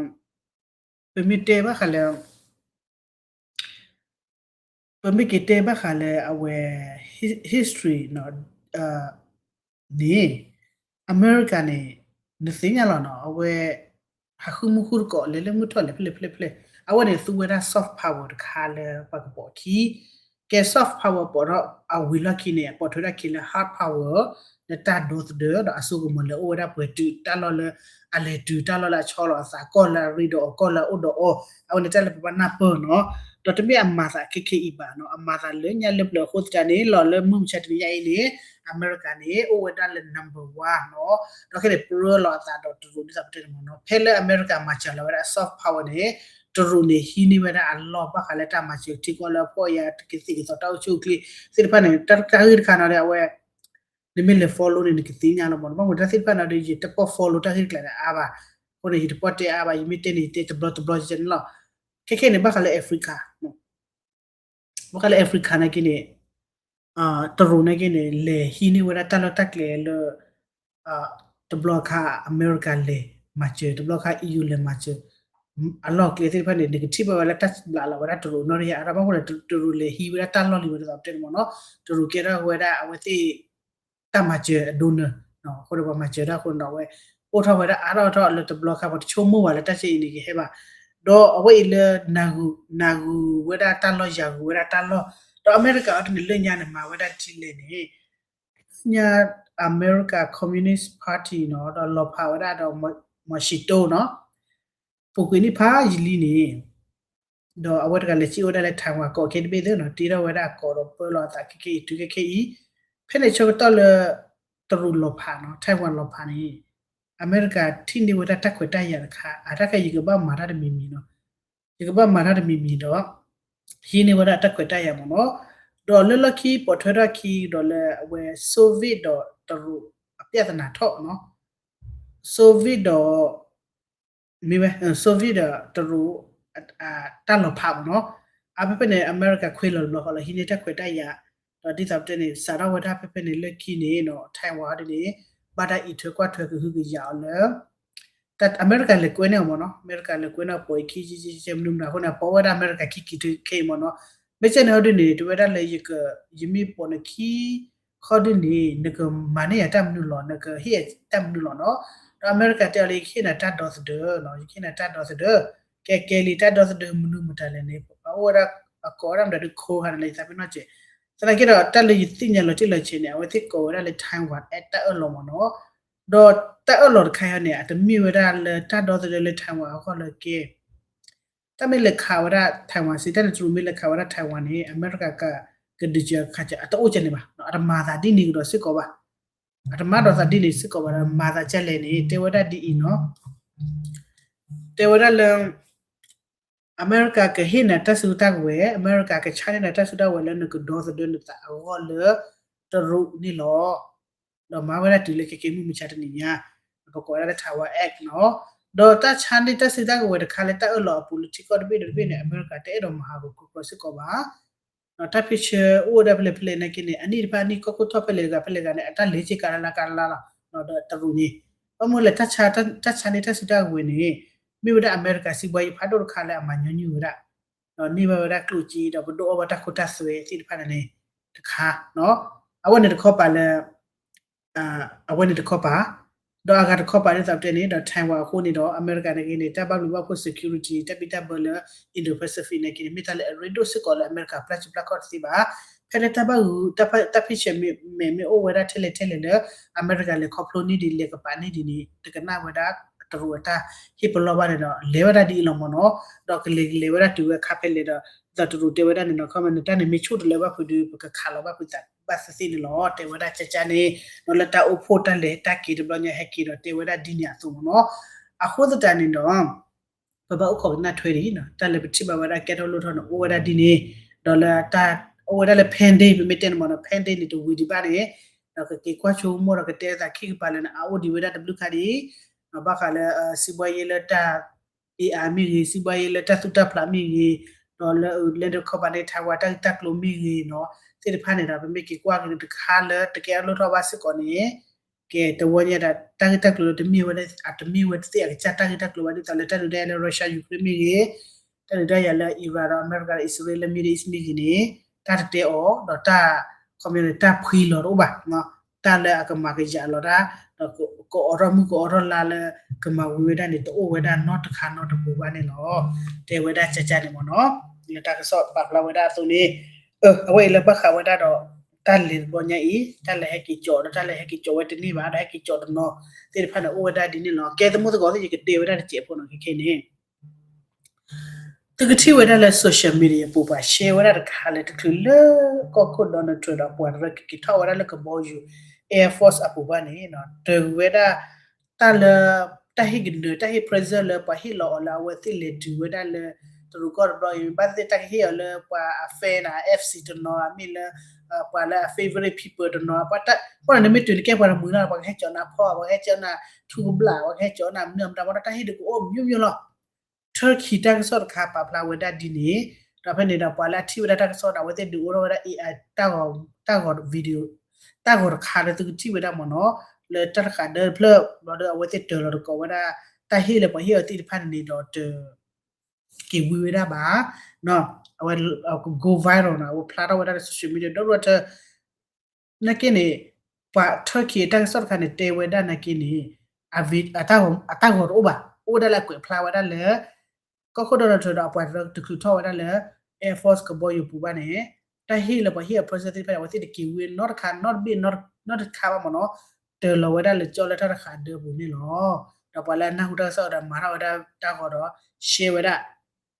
ပမ့ၢ်တဲဘၣ်ဃးလၢ ပမ့ၢ်က့ၤတဲဘၣ်ဃးလၢအဝဲ history နီၤ န့ၣ် အမဲရကၤန့ၣ် နသ့ၣ်ညါလီၤနီၤ အဝဲ ဟးဃုမူဃုတကိး လဲၤလၢမုၢ်ထီၣ်လဲၤဖဲလဲၣ်ဖဲလဲၣ်ဖဲလဲၣ် အဝဲန့ၣ်သူဝဲဒၣ် soft power တခါလၢပှၤကပိာ်အခံ ကဲ soft power ပိာ်ထီၣ်အဝံၤလီၢ်ခံန့ၣ် အပိာ်ထွဲဒၣ်ခံလၢ hard power လၢတၢ်ဒီသဒၢ ဒီးအစိကမီၤလၢအိၣ်ဝဲဒၣ်ပှဲၤတုၤတၢ်လီၢ်လၢ အလဲၤတုၤတၢ်လီၢ်လၢအဆီလီၤအသး ကီၢ်လၢအရ့ဒီးအီၤ ကီၢ်လၢအအိၣ်ဒီးအီၤ အဝဲန့ၣ်တၢ်လၢပဘၣ်နၢ်ပၢၢ်နီၤ ဒီးတမ့ၢ်အမၤသးခဲခဲအံၤဘၣ်နီၤ အမၤသးလၢညါလၢပျၢၤအဃိသတးန့ၣ် လီၤလၢမုၢ်မဆါတနံၤညါအံၤန့ၣ် အမဲရကၤန့ၣ် အိၣ်ဝဲဒၣ်လၢ number one နီၤ ဒီးခဲန့ၣ် ပရၢလီၤအသးဒီးတရူးဒ်သိးပတဲန့ၣ်မ့ၢ်နီၤ ဖဲလၢအမဲရကၤမၤစၢၤလီၤဝဲဒၣ် soft power န့ၣ် တရူးန့ၣ် ဟံးန့ၢ်ဝဲဒၣ်အလီၢ်ဘၣ်ဃးလၢတၢ်မၤစၢၤထံကီၢ်လၢအဖှီၣ်အယာ် ကသံၣ်ကသီတၢ်အိၣ်ဆူၣ်အိၣ်ချ့သ့ၣ်တဖၣ်န့ၣ် တၢ်ဂ့ၢ်တခါနီၤဒီးအဝဲ နမ့ၢ်လဲၤ follow န့ၣ် နကသ့ၣ်ညါလီၤမ့ၢ်နီၤ ဘၣ်မနုၤတၢ်သ့ၣ်တဖၣ်နီၤဒီး ယတပီၢ် follow တၢ်ဂ့ၢ်တကျါန့ၣ်အါဘၣ် အဃိန့ၣ် ယတပီၢ်တဲအါဘၣ် ယမ့ၢ်တဲန့ၣ် ယတဲတဘျီတဘျီန့ၣ်လီၤ ခဲခဲန့ၣ် ဘၣ်ဃးလၢ Africa ဘၣ်ဃးလၢ Africa နာ်က့န့ၣ် တရူးနာ်က့န့ၣ် လဲၤဟံးန့ၢ်ဝဲဒၣ်တၢ်လီၢ်တၢ်ကျဲလၢ တဘျီခါအမဲရကၤလဲၤမၤစၢၤ တဘျီခါ EU လဲၤမၤစၢၤ အလီၢ်ကျဲသ့ၣ်တဖၣ်န့ၣ် နကထံၣ်ဘၣ်ဝဲလၢတၢ်ဘျးလီၤဝဲဒၣ်တရူးနီၢ်တယၢ်အါထီၣ်ဘၣ်အဃိန့ၣ် တရူးလဲၤဟံးဝဲဒၣ်တၢ်လီၢ်လံဝဲဒ်သိးပတဲန့ၣ်မ့ၢ်နီၤ တရူးကဲထီၣ်ဝဲဒၣ်အဝဲသ့ၣ် တၢ်မၤစၢၤအဒိနၢၤ အဃိဒီးပှၤမၤစၢၤတၢ်အဃိန့ၣ်ဒီးအဝဲ အိၣ်ထီၣ်ဝဲဒၣ်အါထီၣ်ထီၣ်လၢတဘျီခါ ပှၤတဆိကမိၣ်ဘၣ်လၢတၢ်ဆဲအံၤန့ၣ်ကဟဲဘၣ် ဒီးအဝဲအံၤလၢ နၤဂုၤဝဲဒၣ်တၢ်လီၢ် ယၤဂုၤဝဲဒၣ်တၢ်လီၢ် ဒီးအမဲရကၤအီၤဒ်န့ၣ် လၢညါန့ၣ်မၤဝဲဒၣ်ဒ်လဲၣ်န့ၣ် ညါ America Communist Party နီၤ ဒီးလီၤဖးဝဲဒၣ်ဒီး မီၤၡံတိၣ်နီၤ ပူၤကွံာ်နံၣ်ဖးယံာ်လံန့ၣ် ဒီးအဝဲတဂၤလဲၤစံၣ်အိၣ်ဝဲဒၣ်လၢ Taiwan ကီးခဲတဘ့ၣ်သ့ၣ်နီၤ တ့ထီၣ်ဝဲဒၣ်အကီးဒီးပၢလီၤအသးခဲခဲအံၤ တုၤခဲခဲအံၤ ဖဲန့ၣ်ဆၢကတီၢ်လၢ တရူးလီၤဖးနီၤ Taiwan လီၤဖးန့ၣ် အမဲရကၤထံၣ်န့ၢ်ဝဲဒၣ်တၢ်ခွဲးတၢ်ယာ်တခါ အတၢ်ခဲအံၤယကဘၣ်မၤတၢ်တမံၤမံၤနီၤ ယကဘၣ်မၤတၢ်တမံၤမံၤဒီး ဟံးန့ၢ်ဝဲဒၣ်တၢ်ခွဲးတၢ်ယာ်မ့ၢ်နီၤ ဒီးလၢလီၢ်ခံပိာ်ထွဲထီၣ်ခံဒီးလၢအဝဲ Soviet ဒီးတရူးအပြဿနာထီၣ်နီၤ Soviet ဒီး မ့ၢ်ဝဲ Soviet ဒီးတရူး တၢ်လီၤဖးမ့ၢ်နီၤ အဖဲဖဲန့ၣ် အမဲရကၤခွဲးလီၤတဘျီဃီလီၤ ဟံးန့ၢ်တၢ်ခွဲးတၢ်ယာ် ဒီးဒ်သိးပတဲန့ၣ် စးထီၣ်ဝဲဒၣ်ဖဲဖဲန့ၣ်လၢခံန့ၣ်နီၤ Taiwan ဒ်န့ၣ် ဘၣ်တၢ်အံးထွဲကွၢ်ထွဲကဟုကယာ်အီၤလၢ အမဲရကၤလဲၤကွဲန့ၢ်အီၤမ့ၢ်နီၤ အမဲရကၤလဲၤကွဲန့ၢ်အီၤပိာ်အခံ မနုၤမနုၤအဃိန့ၣ် ပိာ်ဝဲဒၣ်အမဲရကၤခံက့ၤတုၤခဲအံၤမ့ၢ်နီၤ မ့ၢ်ကဲန့ၣ်ဟီဒ်န့ၣ် တဝဲဒၣ်လၢ ယမ့ၢ်ပိာ်နခံ ခီဒ်န့ၣ် နကမၤန့ၢ်ယၤတၢ်မနုၤလီၤ နကဟ့ၣ်ယၤတၢ်မနုၤလီၤနီၤ ဒီးအမဲရကၤတဲအီၤလၢ ယကဟ့ၣ်နၤတၢ်ဒီသဒၢနီၤ ယကဟ့ၣ်နၤတၢ်ဒီသဒၢ ကဲကဲလံ တၢ်ဒီသဒၢမနုၤမတၤလဲၣ်န့ၣ် အအိၣ်ဝဲဒၣ်အကိးဝဲဒၣ်မတၤဒုး code ဟးန့ၣ်လၢယသးပ့ၤနီၣ်စဲး သနာ်က့ဒီး တၢ်လၢယသ့ၣ်ညါလီၤတံၢ်လီၤဆဲးန့ၣ် အဝဲသ့ၣ်ကိးဝဲဒၣ်လၢ Taiwan Act တၢ်အၢၣ်လီၤမ့ၢ်နီၤ ဒီးတၢ်အၢၣ်လီၤတခါအံၤန့ၣ် အတမ့ၢ်ဝဲဒၣ်လၢတၢ်ဒီသဒၢလၢ Taiwan အဂီၢ်လၢကဲ တၢ်မ့ၢ်လဲၤခးဝဲဒၣ် Taiwan စ့ၢ် တၢ်န့ၣ်တရူးမ့ၢ်လဲၤခးဝဲဒၣ် Taiwan န့ၣ် အမဲရကၤက ကဒုးကခး အတအိၣ်ကဲန့ၣ်ဘၣ်, အတမၤသးဒ်န့ၣ်ကဒီးစ့ၢ်ကီးဘၣ်, အတမၤဒီးသးဒ်န့ၣ်စ့ၢ်ကီးဘၣ်ဒီး မၤသးကဲလဲၣ်န့ၣ် တဲဝဲဒၣ်ဒ်အံၤနီၤ, တဲဝဲဒၣ်လၢ အမဲရကၤကဟ့ၣ်နၤတၢ်စုတၢ်ကဝဲၤ, အမဲရကၤကဆါန့ၢ်နၤတၢ်စုတၢ်ကဝဲၤလၢနကဒီသဒၢနသးအဂီၢ်လၢ တရူးန့ၣ်လီၤ. ဒီးမၤဝဲဒၣ်တုၤလၢခဲက့ၤမုၢ်မဆါတနံၤညါ, ပကိးဝဲဒၣ်လၢ Taiwan Act နီၤ, ဒီးတၢ်ဆါန့ၢ်တၢ်စုတၢ်ကဝဲၤတခါလၢတၢ်အၢၣ်လီၤအပူၤလၢထံကီၢ်တဘ့ၣ်ဒီးတဘ့ၣ်န့ၣ် အမဲရကၤတအဲၣ်ဒိးမၤဟးဂီၤကျိၤကျီၤစ့ၢ်ကီးဘၣ်. တၢ်ဖံးဆၢအိၣ်ဝဲဒၣ်ဖဲလဲၣ်ဖဲလဲၣ်နာ်က့န့ၣ် အနံၣ်တဖၣ်အနံၣ် ကီၢ်ခိၣ်ထီၣ်ဖဲလဲၣ်ဂၤဖဲလဲၣ်ဂၤန့ၣ် အတၢ်လဲၤက့ၤကါလၢလၢကါလၢလၢလီၤ, ဒီးတရူးန့ၣ် ဘၣ်မနုၤလဲၣ် တၢ်ဆါန့ၢ်တၢ်စုတၢ်ကဝဲၤန့ၣ် မ့ၢ်ဝဲဒၣ်အမဲရကၤစံးဘှါယံၤဖးဒိၣ်တခါလၢအမၤညီနုၢ်ဝဲဒၣ်, ဒီးန့ၢ်ဘၣ်ဝဲဒၣ်ကျိၣ်စ့ ဒီးပဒိၣ်အီၣ်ဘၣ်တၢ်ခိတၢ်သွဲသ့ၣ်တဖၣ်န့ၣ်န့ၣ် တခါ, အဝဲန့ၣ်တခီပၤလၢ အဝဲန့ၣ်တခီပၤ, ဒီးအဂၤတခီပၤဒ်သိးပတဲန့ၣ် ဒီး Taiwan အဃိန့ၣ်ဒီး အမဲရကၤနာ်က့န့ၣ် တၢ်ဘၣ်ဘျုးဘၣ်ဖှိၣ် security တၢ်ဘံၣ်တၢ်ဘၢလၢ Indo-Pacific နာ်က့န့ၣ် မ့ၢ်တၢ်လၢအရ့ဒိၣ်စ့ၢ်ကီးလၢအမဲရကၤပျၢ်စုပျၢ်ခီၣ်တသ့ဘၣ်. ဖဲလၢတၢ်ဘၣ်ဂုာ် တၢ်ဖံးဆၢမဲာ်မ့ၢ်အိၣ်ဝဲဒၣ်ထဲလဲၣ်ထဲလဲၣ်လၢ အမဲရကၤလဲၤခီဖျိန့ၢ်ဒံး လဲၤကပၤန့ၢ်ဒံးန့ၣ် တကနၣ်ဝဲဒၣ်တရူးအတၢ်ဟ့ၣ်ပလီၢ်ဘၣ်န့ၣ်ဒီး လဲၤဝဲဒၣ်ဒ်အံၤလီၤမ့ၢ်နီၤ, ဒီးကလဲၤကလဲၤဝဲဒၣ်တုၤဝဲခါဖဲလဲၣ်ဒီး ဒ်သိးတရူးတဲဝဲဒၣ်န့ၣ်နီၤ ခီမ့ၢ်နတၢ်န့ၣ်မ့ၢ်ဆိၣ်တလၢဘၣ်ဖုးဒီး ပကခးလီၤဘၣ်ဖုးသးဘၣ်သ့ၣ်သ့ၣ်န့ၣ်လီၤ. တဲဝဲဒၣ်ကကန့ၣ် ဒီးလၢတၢ်အိၣ်ဖှိၣ်တၢ်လဲၤတၢ်က့ၤတဘျီညါဟဲက့ၤဒီးတဲဝဲဒၣ်ဒ်န့ၣ်အသိးမ့ၢ်နီၤ. အဃိသတးန့ၣ်ဒီး ပဘၣ်အိၣ်ခိးကနၣ်ထွဲဒံး တၢ်လၢပထံၣ်ဘၣ်ဝဲဒၣ်ကဲထီၣ်လိၣ်ထီၣ်န့ၣ် အိၣ်ဝဲဒၣ်ဒ်န့ၣ်, ဒီးလၢတၢ် အိၣ်ဝဲဒၣ်လၢ pending ပမ့ၢ်တဲန့ၣ်မ့ၢ်နီၤ pending န့ၣ် တဝံၤဒံးဘၣ်န့ၣ်, ဒီးကက့ၤကွၢ်ဆိကမိၣ်ဒီးကတဲသးခံကပၤလၢန့ၣ် အအိၣ်ဒံးဝဲဒၣ်တဘျုးခါဒံး, ဘၣ်ဃးလၢ စံးဘှါယဲလၢတၢ် AI မ့ၢ်ဂ့ၤ စံးဘှါယဲလၢတၢ်သူၣ်တၢ်ဖျးမ့ၢ်ဂ့ၤ, ဒီးလၢလဲၤတခီပၤန့ၣ် Taiwan တၢ်ဂ့ၢ်တၢ်ကျိၤမ့ၢ်ဂ့ၤနီၤ သ့ၣ်တဖၣ်န့ၣ်ဒီး ပမ့ၢ်က့ၤကွၢ်က့ၤန့ၣ်တခါလၢတကဲထီၣ်လိၣ်ထီၣ်ဘၣ်စ့ၢ်ကီးန့ၣ် ကဲတဝီညါဒီး တၢ်ဂ့ၢ်တၢ်ကျိၤလၢတမ့ၢ်ဝဲ အတမ့ၢ်ဝဲတသ့ၣ်အကစၢ်တၢ်ဂ့ၢ်တၢ်ကျိၤဘၣ် ဒ်သိးလၢတၢ်ဒုးတၢ်ယၤလၢ Russia Ukraine မ့ၢ်ဂ့ၤ, တၢ်ဒုးတၢ်ယၤလၢ Iran ဒီးအမဲရကၤဒီးအံၣ်စရ့လးလၢ Middle East မ့ၢ်ဂ့ၤန့ၣ် တၢ်တတဲအီၤ ဒီးတၢ် ခီပညီန့ၣ် တၢ်ဖှံလီၤတအိၣ်ဘၣ်, တၢ်လၢအကမၤကယၤလီၤတၢ် ဒီးကအိးထီၣ်မုၢ်ကအိးထီၣ်လါလၢ ကမၤဝံၤဝဲဒၣ်န့ၣ် တအိၣ်ဝဲဒၣ်နီတခါနီတပူၤဘၣ်န့ၣ်လီၤ. တဲဝဲဒၣ်ကကန့ၣ်မ့ၢ်နီၤ လၢတၢ်ကစီၣ်ပာ်ဖျါဝဲဒၣ်အသိးန့ၣ် အဝဲအံၤလၢဘၣ်ဃးဝဲဒၣ်ဒီး တၢ်လဲၤတဘျီညါအံၤ တၢ်လဲၤဟဲက့ၤကၠီးဒီး တၢ်လဲၤဟဲက့ၤကၠီးဝဲတန့ၢ်ဘၣ် ဒီးဟဲက့ၤကၠီးတနီၤသ့ၣ်တဖၣ်န့ၣ် အိၣ်ဝဲဒၣ်ဒ်န့ၣ်လီၤ. ကဲသမူသကိးသ့ၣ် ယကတဲဝဲဒၣ်တစဲးဖိနီၤ ခဲခဲန့ၣ် သုကထံၣ်ဝဲဒၣ်လၢ social media အပူၤ ပှၤရှဲဝဲဒၣ်တခါလၢတချုးလၢကီၢ်ခိၣ် Donald Trump ဒီးပှၤတရၢကက့ၤထီၣ်ဝဲဒၣ်လၢကဘီယူၤ Air Force အပူၤဘၣ်န့ၣ် တၢၤကွံာ်ဝဲဒၣ် တၢ်လၢ တၢ်ဟ့ၣ်ကနၢၤ တၢ်ဟ့ၣ် present လၢပှၤဟ့ၣ်လီၤအီၤလၢအဝဲသ့ၣ်လဲၤတုၤဝဲဒၣ်လၢ တရူးကီၢ်တဘျီအံၤ ဘၣ်သ့ၣ်သ့ၣ်တၢ်ကဟ့ၣ်အီၤလၢပှၤအ fan နီၤ FC တနီၤ မ့ၢ်လၢ ပှၤလၢအ favorite people တနီၤ ပှၤတၢ် ပှၤန့ၣ်နမ့ၢ်တုၤနကဲပှၤတမှံၤနီၤ ပှၤကဟဲကၠီးနၤဖီ ပှၤကဟဲကၠီးနၤထူကဘျၣ် ပှၤကဟဲကၠီးနၤမနုၤမတၤ ပှၤတၢ်ဟ့ၣ်ဒုးကအိၣ်မ့ၢ်မ့ၢ်လီၤ. Turkey တၢ်ကစီၣ်တခါပာ်ဖျါဝဲဒၣ်ဒ်န့ၣ် ဒီးဖဲန့ၣ်ဒီးပှၤလၢအထံၣ်ဝဲဒၣ်တၢ်ကစီၣ်ဒီး အဝဲသ့ၣ်ဒုးအိၣ်ထီၣ်ဝဲဒၣ် AI တၢ်ဂီၤ video တၢ်ဂီၤတခါလၢသုကထံၣ်ဝဲဒၣ်မ့ၢ်နီၤ လၢတၢ်တဃာ်ဒၢတဖျၢၣ် ဘျီဒီးအဝဲသ့ၣ်တၢၤလီၤတကိးဝဲဒၣ် တၢ်ဟ့ၣ်လၢပှၤဟ့ၣ်အီၤသ့ၣ်တဖၣ်န့ၣ်န့ၣ်ဒီးတ က့ၤဝံဝဲဒၣ်ဘၣ် အဝဲ go viral နီၤ အဝဲဖျါထီၣ်ဝဲဒၣ်လၢ social media ဒီး Reuters နာ်က့န့ၣ် ပှၤ Turkey အတၢ်ကစီၣ်တခါန့ၣ် တဲဝဲဒၣ်နာ်က့န့ၣ် အတၢ်ဂီၤတအိၣ်ဘၣ် အိၣ်ဝဲဒၣ်လၢအကွဲးဖျါဝဲဒၣ်လၢ ကီၢ်ခိၣ် Donald Trump ဒီးအပှၤတရၢတချုးထီၣ်ဝဲဒၣ်လၢ Air Force ကဘီယူၤပူၤဘၣ်န့ၣ် တၢ်ဟ့ၣ်လၢပှၤဟ့ၣ်အီၤ present သ့ၣ်တဖၣ်န့ၣ် အဝဲသ့ၣ်တက့ၤဝံနီတခါ နီတဘ့ၣ် နီတခါဘၣ်မ့ၢ်နီၤ တၢၤလီၤဝဲဒၣ်လၢကၠီလၢတၢ်တဃာ်ဒၢပူၤန့ၣ်လီၤ. ဒီးပှၤလၢအနၢ်ဟူတၢ်ကစီၣ်ဒီးမၤထီၣ်ဝဲဒၣ်တၢ်ဂီၤဒီး share ဝဲဒၣ်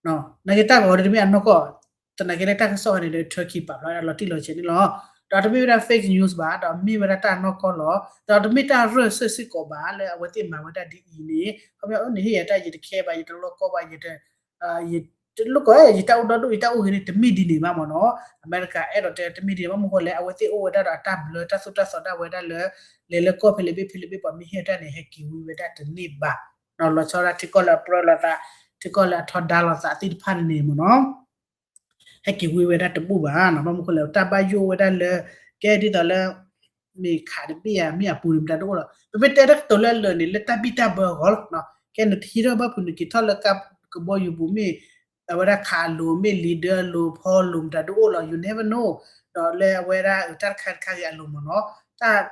နာ်က့တၢ်ဂီၤဒီးတမ့ၢ်အနီၢ်ကီၢ် သနာ်က့လၢတၢ်ကစီၣ်န့ၣ်ဒီး Turkey ပာ်ဖျါဝဲဒၣ်လီၤတံၢ်လီၤဆဲးန့ၣ်လီၤ. ဒီးတမ့ၢ်ဝဲဒၣ် fake news ဘၣ် ဒီးမ့ၢ်ဝဲဒၣ်တၢ်နီၢ်ကီၢ်လီၤ. ဒီးတမ့ၢ်တၢ်ရၢၢ်စၢၣ်စ့ၢ်ကီးဘၣ်လၢအဝဲသ့ၣ်မၤဝဲဒၣ်ဒ်အံၤန့ၣ် ခီပညီ အိၣ်န့ၣ်ဟ့ၣ်ယၤတၢ်ယတခဲဘၣ် ယတလီၢ်ကီဘၣ် ယတ ယတလိၣ်ကီ ယတၢ်အိၣ်ဒီဒူၣ် ယတၢ်အိၣ်ဂ့ၤန့ၣ် တမ့ၢ်ဒ်န့ၣ်ဘၣ်မ့ၢ်နီၤ. အမဲရကၤအဲၣ်ဒိးတဲတမ့ၢ်ဒ်န့ၣ်ဘၣ် မ့ၢ်ဃိလဲၣ် အဝဲသ့ၣ်အိၣ်ဝဲဒၣ်ဒီးအတၢ်ဘျၢတၢ်သိၣ်တၢ်သီဒၣ်ဝဲဒၣ်လၢ လဲၤလၢကီၢ်ဖဲလဲၣ်ဘ့ၣ်ဖဲလဲၣ်ဘ့ၣ် ပှၤမ့ၢ်ဟ့ၣ်တၢ်န့ၣ် ဟဲက့ၤဝံဝဲဒၣ်တန့ၢ်ဘၣ်. လီၤဆီဒၣ်ထံကီၢ်လၢအပြၢလိာ်သး ထံကီၢ်လၢအထီဒါလိာ်သးသ့ၣ်တဖၣ်န့ၣ်မ့ၢ်နီၤ ဟဲက့ၤဝံဝဲဒၣ်တဘူၣ်ဘၣ်နီၤ. ဘၣ်မနုၤဃိလဲၣ် တၢ်ဘၣ်ယိၣ်ဝဲဒၣ်လၢ ကဲဒ်သိးလၢ မ့ၢ်ခးတဘ့ၣ်ဧါ မ့ၢ်အပူၤန့ၣ် မတၤတအိၣ်လီၤ. ပမ့ၢ်တဲတၢ်ကတိၤလၢအလၢာ်န့ၣ် လၢတၢ်ဘံၣ်တၢ်ဘၢအဂီၢ်လီၤ. ကဲနထံထီၣ်ဘၣ်ဖုးနက့ၤထီၣ်လၢကဘီယူၤပူၤမ့ၢ် အဝဲဒၣ်ခးအလိၤမ့ၢ် လံာ်ဒၢအလိၤ ဖီလိၤ မတၤတအိၣ်လီၤ you never know. ဒီးလၢအဝဲဒၣ်တၢ်တခါတခါဂ့ၤအလိၤမ့ၢ်နီၤ တၢ်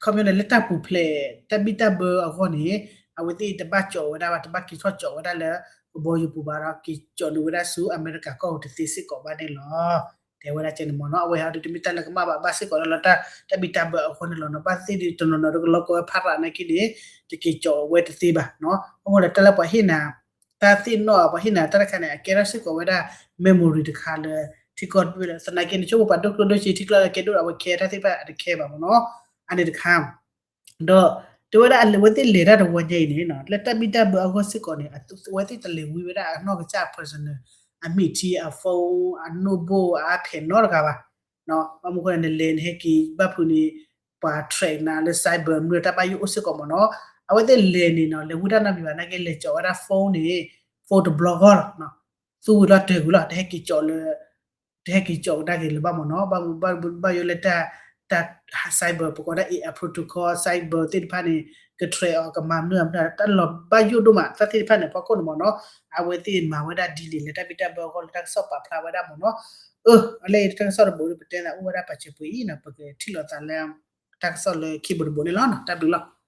ခီပညီန့ၣ် လၢတၢ်ပူၤဖျဲး တၢ်ဘံၣ်တၢ်ဘၢအဂီၢ်န့ၣ် အဝဲသ့ၣ်တဘၣ်ကၠီးဝဲဒၣ်ဘၣ် တဘၣ်က့ၤထီၣ်ကၠီးဝဲဒၣ်လၢ ကဘီယူၤပူၤဘၣ်ဒီး က့ၤကၠီးန့ၢ်ဝဲဒၣ်ဆူအမဲရကၤကီၢ်ပူၤတသ့စ့ၢ်ကီးဘၣ်န့ၣ်လီၤ. တဲဝဲဒၣ်ကဲန့ၣ်မ့ၢ်နီၤ. အဝဲဟီဒုးတမ့ၢ်တၢ်လၢကမၣ်ဘၣ် ဘၣ်စ့ၢ်ကီးလၢတၢ်ဘံၣ်တၢ်ဘၢအဃိန့ၣ်လီၤနီၤ. ဘၣ်သ့ၣ်ဒုးတနီၤနီၤဒီးကလီကီဝဲဖးရးနာ်က့န့ၣ် တက့ၤကၠီးဝဲတသ့ဘၣ်နီၤ. အဃိဒီးတၢ်လၢပှၤဟ့ၣ်နၤ တၢ်သ့ၣ်နီၣ် ပှၤဟ့ၣ်နၤတၢ်တခါန့ၣ် အကဲထီၣ်စ့ၢ်ကီးဝဲဒၣ် memory တခါလၢ ထံကီၢ်တဘ့ၣ်လၢ သနာ်က့န့ၣ် ဆိကမိၣ်ပှၤဒိၣ်ကျိဒိၣ်စ့ထံကျိလၢကဲဒိၣ်အဝဲခဲတၢ်သ့ၣ်တဖၣ်အတခဲဘၣ်မ့ၢ်နီၤ. အန့ၣ်တခါ ဒီး တဲဝဲဒၣ်အဝဲသ့ၣ်လဲၤတၢ်တဝီညါအံၤန့ၣ်နီၤ လၢတၢ်ဘံၣ်တၢ်ဘၢအဂီၢ်စ့ၢ်ကီးန့ၣ် အဝဲသ့ၣ်တလဲၤဝံဝဲဒၣ်အနီၢ်ကစၢ် personal အမ့ၢ်ထံ အ phone အ notebook အ iPad နီတဂၤဘၣ်. ဘၣ်မနုၤအဃိလဲၣ် နလဲၤနဟဲက့ၤဘၣ်ဖုးန့ၣ် ပှၤ track နၤလၢ cyber မ့ၢ်တၢ်ဘၣ်ယိၣ်အိၣ်စ့ၢ်ကီးမ့ၢ်နီၤ. အဝဲသ့ၣ်လဲၤန့ၣ်နီၤ လဲၤဝံတၢ်နီတမံၤဘၣ် နာ်က့လဲၤကၠီးဝဲဒၣ် phone န့ၣ် phone တဘျီဂီၢ်လီၤ. သူဝံၤလီၤတၢၢ်ကွံာ်လီၤ တဟဲက့ၤကၠီးလၢ တဟဲက့ၤကၠီးကဒါက့ၤလၢၤဘၣ်မ့ၢ်နီၤ. ဘၣ်မနုၤဘၣ်ယိၣ်လၢတၢ် တၢ် cyber ပကိးဒၣ် A I protocol cyber သ့ၣ်တဖၣ်န့ၣ် က track အီၤ ကမၤမနုၤမနုၤ တၢ်လီၤဘၣ်ယိၣ်ဒိၣ်မး တၢ်သ့ၣ်တဖၣ်န့ၣ် ဖီခိၣ်န့ၣ်မ့ၢ်နီၤ. အဝဲသ့ၣ်မၤဝဲဒၣ်ဒ်န့ၣ် လၢတၢ်ဘံၣ်တၢ်ဘၢအဂီၢ်လၢတၢ်ကစီၣ်ပာ်ဖျါဝဲဒၣ်မ့ၢ်နီၤ. အၢ အလၢတၢ်ကစီၣ်တဘိဒီး ပတဲသးအိၣ်ဝဲဒၣ်ပာ်စၢၤပှဲၤအံၤနီၤ ပကထံၣ်လိာ်သးလၢ တၢ်ကစီၣ်လၢခံဘိတဘိန့ၣ်လီၤ. တၢ်ဘျုးလီၤ.